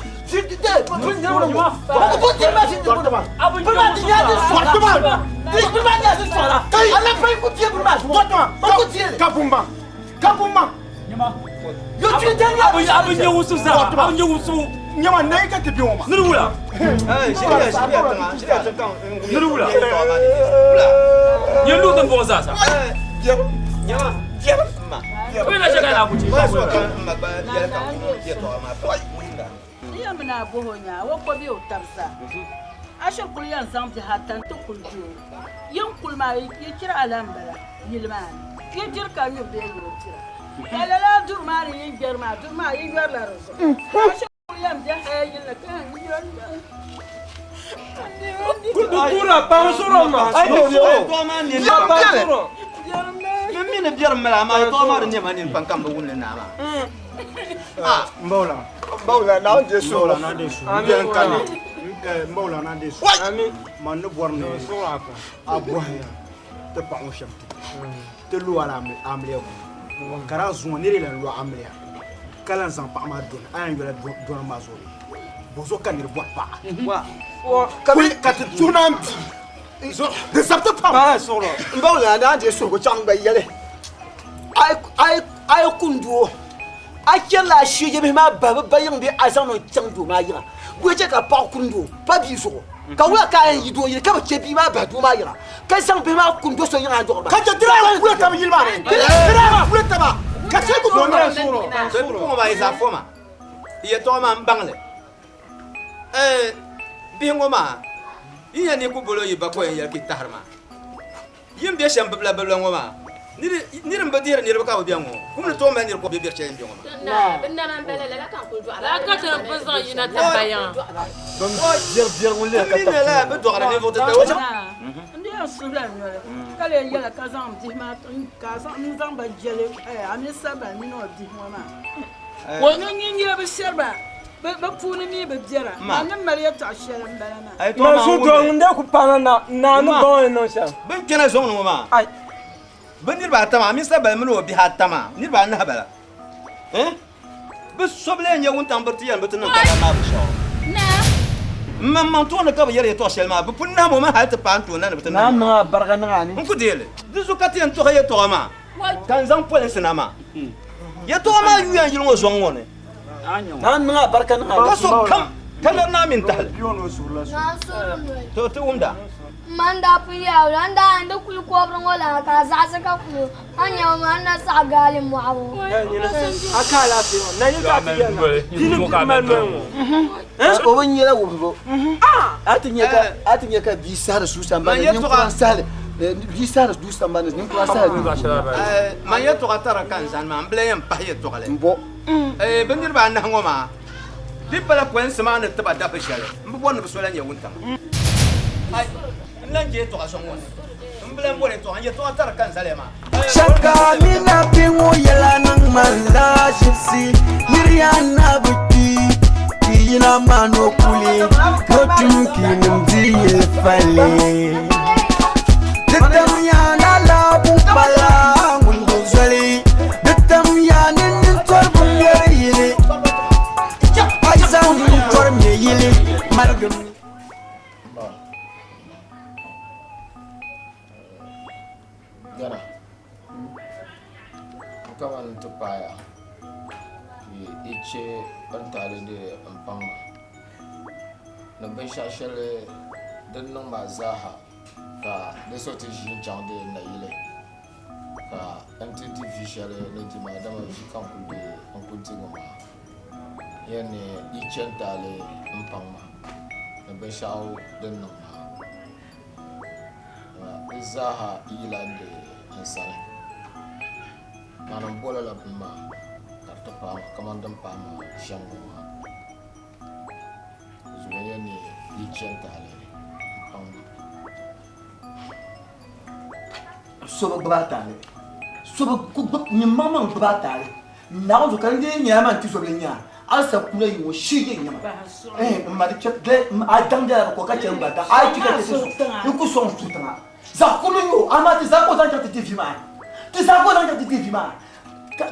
N yɛn mi ni a bɔh o nya, o ko be o tab zaa. A shiri kul yɛn zaŋ bihi ata nti kuli doo. Yi ni kuli maa, yi chira ala m-bala yili maa ni. Yi diri ka nyuri bee yi bi dira. Ka lala duri maa ni yi ni gbɛri maa, duri maa yi yɔrila di zuɣu. A shiri kul yɛn be haya yili ni ka yɛn yɔri Mi ni biɛri m-mali amaa yɛtɔɣa maa di nɛma nini pam ka m bi wum li naai maa. Mbawla. Mbawla na de so. Mbawla na de so. Biɛri n kani. Mbawla na de so. Man ni bɔri ni a bɔhi ti paɣa ŋɔ shɛm ti ti lo a la amiliya gu ka daa zuŋɔ niri lan lo amiliya ka lan zaŋ paɣa maa dɔni a yɛn yola dɔni maa zuɣu bee bɔzuɣu ka niri bɔri paɣa ka ti tuhi naan bi di sabiti pam Mbawla na de so ko chaŋ gba yɛli a yi kundi o a chɛrila a shiijibihi maa bahi bɛ ba yiŋ bee a zaŋ o chaŋ doo maa yiŋa bɔ chɛ ka paɣa kuni doo pa bia zuɣu ka wula ka a yɛn yi doo yili ka bi chɛ bia maa bahi doo maa yiŋa ka zaŋ bihi maa kuni do so yiŋa a dɔɣiri ba ka chɛ tira yɛn kuli taba yili maa ni tira yɛn kuli taba ka chɛ ku doo maa Bɛ maa yi zaa foma yɛtɔɣa maa n baŋli bihi ŋɔ maa yi nya ni ku bolo yi ba ko yɛn yɛli ka yi tahiri maa Yi ni be shɛm bibila bibila ŋɔ maa, nir m-bi dihiri niriba ka bɛ be ŋɔ. Kum ni tooi mali nir ka o be biɛr shɛli n-be ŋɔ maa. M mi lala bɛ dɔɣiri ninvuɣ titali o chaŋ. N di yɛn suhila noli ka lee yɛla ka zaŋ m bihi maa ka n zaŋ ba jɛli a mini Sabali mini o bihi ŋɔ maa. Ni nyin yɛli bi shɛri ba bɛ puuni mi bi biɛra, maa ni mali yɛtɔɣ shɛli m-bala maa. Man su doo ŋun dee ku paana na naa ni baŋ o ni niŋ shɛm. Bɛ ni kpɛna zɔŋ ni ŋɔ maa, bɛ niriba ata maa, Mista Bali mini o bihi ata maa, niriba anahi bala. Bɛ so bi lee nyɛ wuntaŋ biriti yɛli ni bɛ ti niŋ kariya maa binshɛɣu. M maŋmaŋ tooni ka bɛ yɛri yɛtɔɣ shɛli maa, bɛ pun nahim o mi hal ti paai n tooni na ni bɛ ti niŋ ma. N ku deei li. Di zuɣu ka ti yɛn tɔɣi yɛtɔɣa maa. Ka n zaŋ polinsi na maa. Yɛtɔɣa maa yuya n yili ŋɔ zɔŋ ŋɔ ni. Ka so kam ka lari naa mini tahili. To ti wumda. Man daa pun yaawula n daa di kuli kɔbiri ŋɔ laa ka a zaɣisi ka kuli o a ni nyɛ maa n na saɣi gaali mɔɣibu. O bi nyɛla wumbu a ti nyɛ ka bia sahari suu sambani ninkura n-sahali bia sahari duu sambani ninkura n-sahali Man yɛtɔɣa tara ka n zani maa, m bi lahi yɛn pahi yɛtɔɣili. Bɛ niriba anahi ŋɔ maa, di pala polinsi maa ni ti ba dabi shɛli, m bi bɔri ni bɛ so lahi nyɛ wuntaŋa. Ai, n lahi je yɛtɔɣa so ŋɔ ni, m bi lahi bɔri yɛtɔɣa, n yɛtɔɣa tara ka n zaliya maa. Shaka mina bi ŋɔ yɛla niŋ ma la ʒibisi niriya na bi kpi ki yina maa no kuli no tum ki nim di yili fali di tamya na laabu kpala ŋun do zoli di tamya ni nintɔri bi mɛri yili a yi zaŋ nintɔri mɛ yili. Yɛligim Ba. Gana. N kama n ti paaya i chɛ n taali di n paŋ ma ni binshɛɣu shɛli din niŋ maa zaaha ka di so ti ʒi n-chaŋ di nayili ka n ti di vi shɛli ni di maa dama vi ka n kuli di n kuli di ŋɔ maa n yɛn ni yi chɛ n taali n paŋ ma ni binshɛɣu din niŋ maa di zaaha yila di n sani mani n bola la bini maa ka di ti paai ma kamani din paai ma shɛm ŋɔ maa zuɣu n yɛn ni yi chɛ n taali n paŋ ma. So bi gbubi a taali so bi ku gbubi nyin maŋmaŋ gbubi a taali Naawuni zuɣu ka n dii nyɛla man tizobili n-nya a ni sabi kula yi ŋɔ shii yi n-nyɛ ma. Ɛɛh m ma di chɛ a daŋ bela bi ko ka chɛ n gba daŋ a yi ti ka ti ti zuɣu n ku sɔŋ su tiŋa. Zaɣ kurili n-nyɛ o amaa ti zaa ka o zaŋ chaŋ ti di vi maa. Ti zaa ka o zaŋ chaŋ ti di vi maa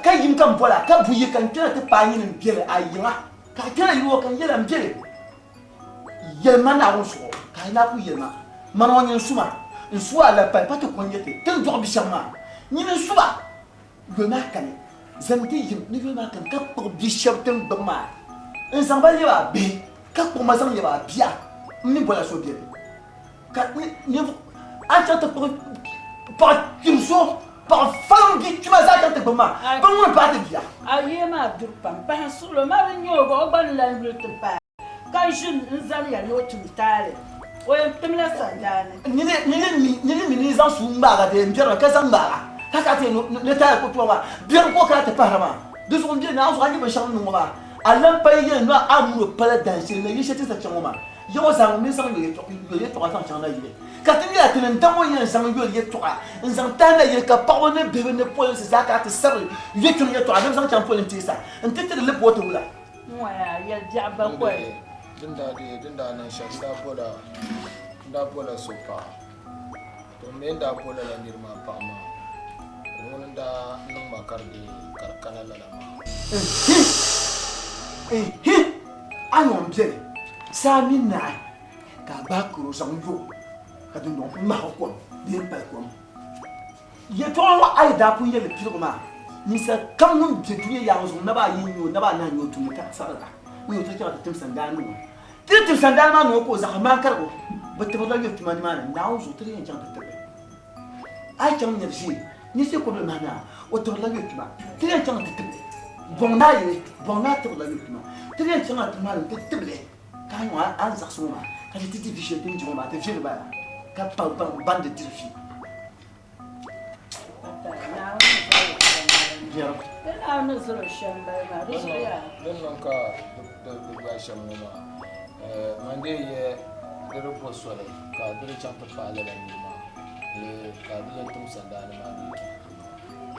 ka yim ka m boli a ka buyi ka n kpɛna ti paai nyini m-beli a yiŋa ka a kpɛna yili ŋɔ ka n yɛli a m-beli yɛli ma Naawuni zuɣu ka a daa ku yɛli ma, Mani ŋɔ nyini n-su ma n su a la pali pa ti ko n-nyɛ ti ti ni dɔɣi bi shɛba maa nyini n-su ba. Yoli maa kani, zaŋmi ti yim ni yoli maa kani ka kpuɣi bi shɛba ti ni gbubi maa n-zaŋ ba lɛbi a bihi, ka kpuɣi ma zaŋ lɛbi a bia. M mi bɔla so beni ka ninvuɣ a ni chaŋ ti kpuɣi paɣ kpim so, paɣ faliŋ bi kpima zaa chaŋ ti gbubi maa, bɛ ŋuni paai ti bia. A yee maa duri pam pahi n suɣilo ma di nyɛ o gba, o gba ni lan yuli ti paai. Ka ʒini n-zaniya ni o tum taali, o yɛn timla sandaani. Nini mi ni zaŋ suu ŋmaaga bee m-biɛri ka zaŋ ŋmaaga ka ka ti ni taali ku tooi maa, biɛri ka o kana ti pahiri maa. Di zuɣu m-be Naawuni zuɣu a ni nya binshɛɣu ni niŋ ŋɔ maa, a lan payi yɛli ni a min o pala daanshili ni yili shɛli ti ni sa chaŋ ŋɔ maa. Ya ŋɔ zaa ŋun mi zaŋ yoli yɛtɔɣa zaŋ chaŋ nayili. Ka ti nyɛla ti ni daŋ ŋɔ yɛn zaŋ yoli yɛtɔɣa n-zaŋ tahi nayili ka paɣiba ni bihi ni polinsi zaa kana ti sabiri yɛtɔɣa yɛtɔɣa ni bɛ zaŋ chaŋ polinteesa nti ti di lipooti wula. Din daa deei din daa niŋ shɛm n daa bola n daa bola so paɣa to m mi ni daa bo lala niri maa paɣa maa to ŋuni n daa niŋ ma ka di deei ka di kana lala maa. N-hi a yɔŋ beni saa mini naai ka a gbaai karo zaŋ yo ka dundɔŋ ku mahigi kom bee m-pali kom. Yɛtɔɣa ŋɔ a yi daa pun yɛli piligu maa, ninsal kam ŋun be dunia yaɣa ŋɔ zuɣu naba ayi n-nyɛ o, naba anahi n-nyɛ o tumdi ka saɣira n-nyɛ o ti chaŋ ti tim sandaani ŋɔ. Ti ni tim sandaani maa ni ŋɔ ka o zaɣisi maan karigu bi tibirila yoli tuma nimaani, Naawuni zuɣu ti di yɛn chaŋ ti tibili. A yi chaŋ nyari ʒee, nyɛ shee kɔbili mahi naa, o tibirila yoli tuma, ti di yɛn chaŋ ti tibili. Bɔŋ naa yili, bɔŋ naa tibirila yoli tuma, ti di yɛn chaŋ a ti maali ti tibili. Ka a ŋɔ a ni zaɣisi ŋɔ maa, ka chɛ ti di vi shɛli ti ni di ŋɔ maa, ti viɛli ba ka pa ban di diri vi. Din niŋ ka di gbaai shɛm ŋɔ maa, man dee yɛ di di bo soli ka di di chaŋ ti paai lala niri maa lee ka di lee tim sandaani maa ni.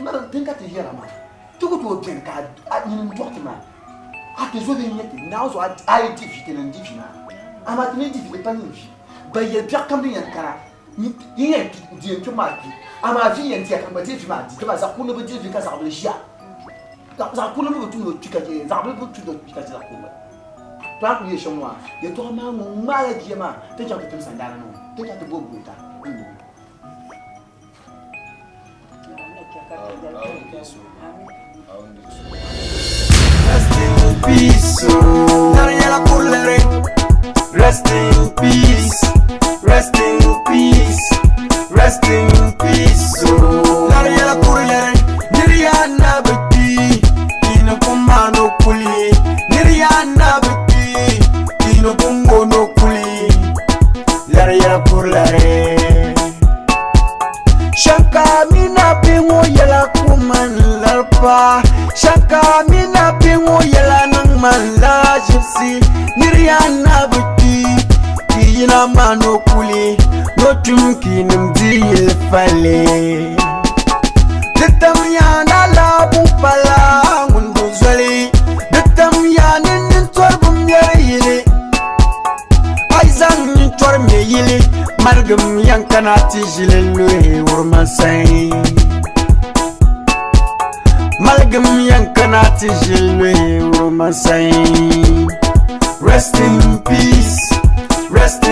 Mali din ka ti yɛra maa, ti ku tooi beni ka a nyini n-dɔɣi ti maa. A ti zo bee n-nyɛ ti Naawuni zuɣu a yi di vi ti ni di vi maa, amaa ti ni di vi di pa nyin vi. Ba yɛli biɛɣu kam din yɛn kana yi yɛn di yɛn kpi maa kpi, amaa vi yɛn diya ka n gba deei vi maa di, dama zaɣ kurili bi diri vi ka zaɣ bili ʒiya. Zaɣ kurili mi bi tumdi o kpi ka chɛ, zaɣ bili bi tumdi o kpi ka chɛ zaɣ kurili. To a ni kul yɛli shɛm ŋɔ maa, yɛtɔɣa maa ŋɔ ŋmaala jia maa ti chaŋ ti tim sandaani ni ŋɔ, ti chaŋ ti bo goota n-niŋ o. Rest in peace, oh. Daniela Kulere. Rest in peace, rest in peace, rest in peace, oh. Daniela Kulere. Niriana Biki, Ino Kumano Kuli. Niriana Biki, Ino Kumano Kuli. Daniela Kulere. Shanka mina bi ŋɔ yɛla ku man laripa Shanka mina bi ŋɔ yɛla niŋ man la ʒibisi Niri yaa na bi kpi ki yina maa no kuli No tum ki nim di yili fali Di tam yaa na laabu pala ŋun du zoli Di tam yaa ni nintɔri bi mɛri yili A yi zaŋ nintɔri mɛ yili Marigim yɛn kana ti ʒili luhi wurimansani Maligim yɛn kana ti ʒili luhi wurimansani Rest in peace. Rest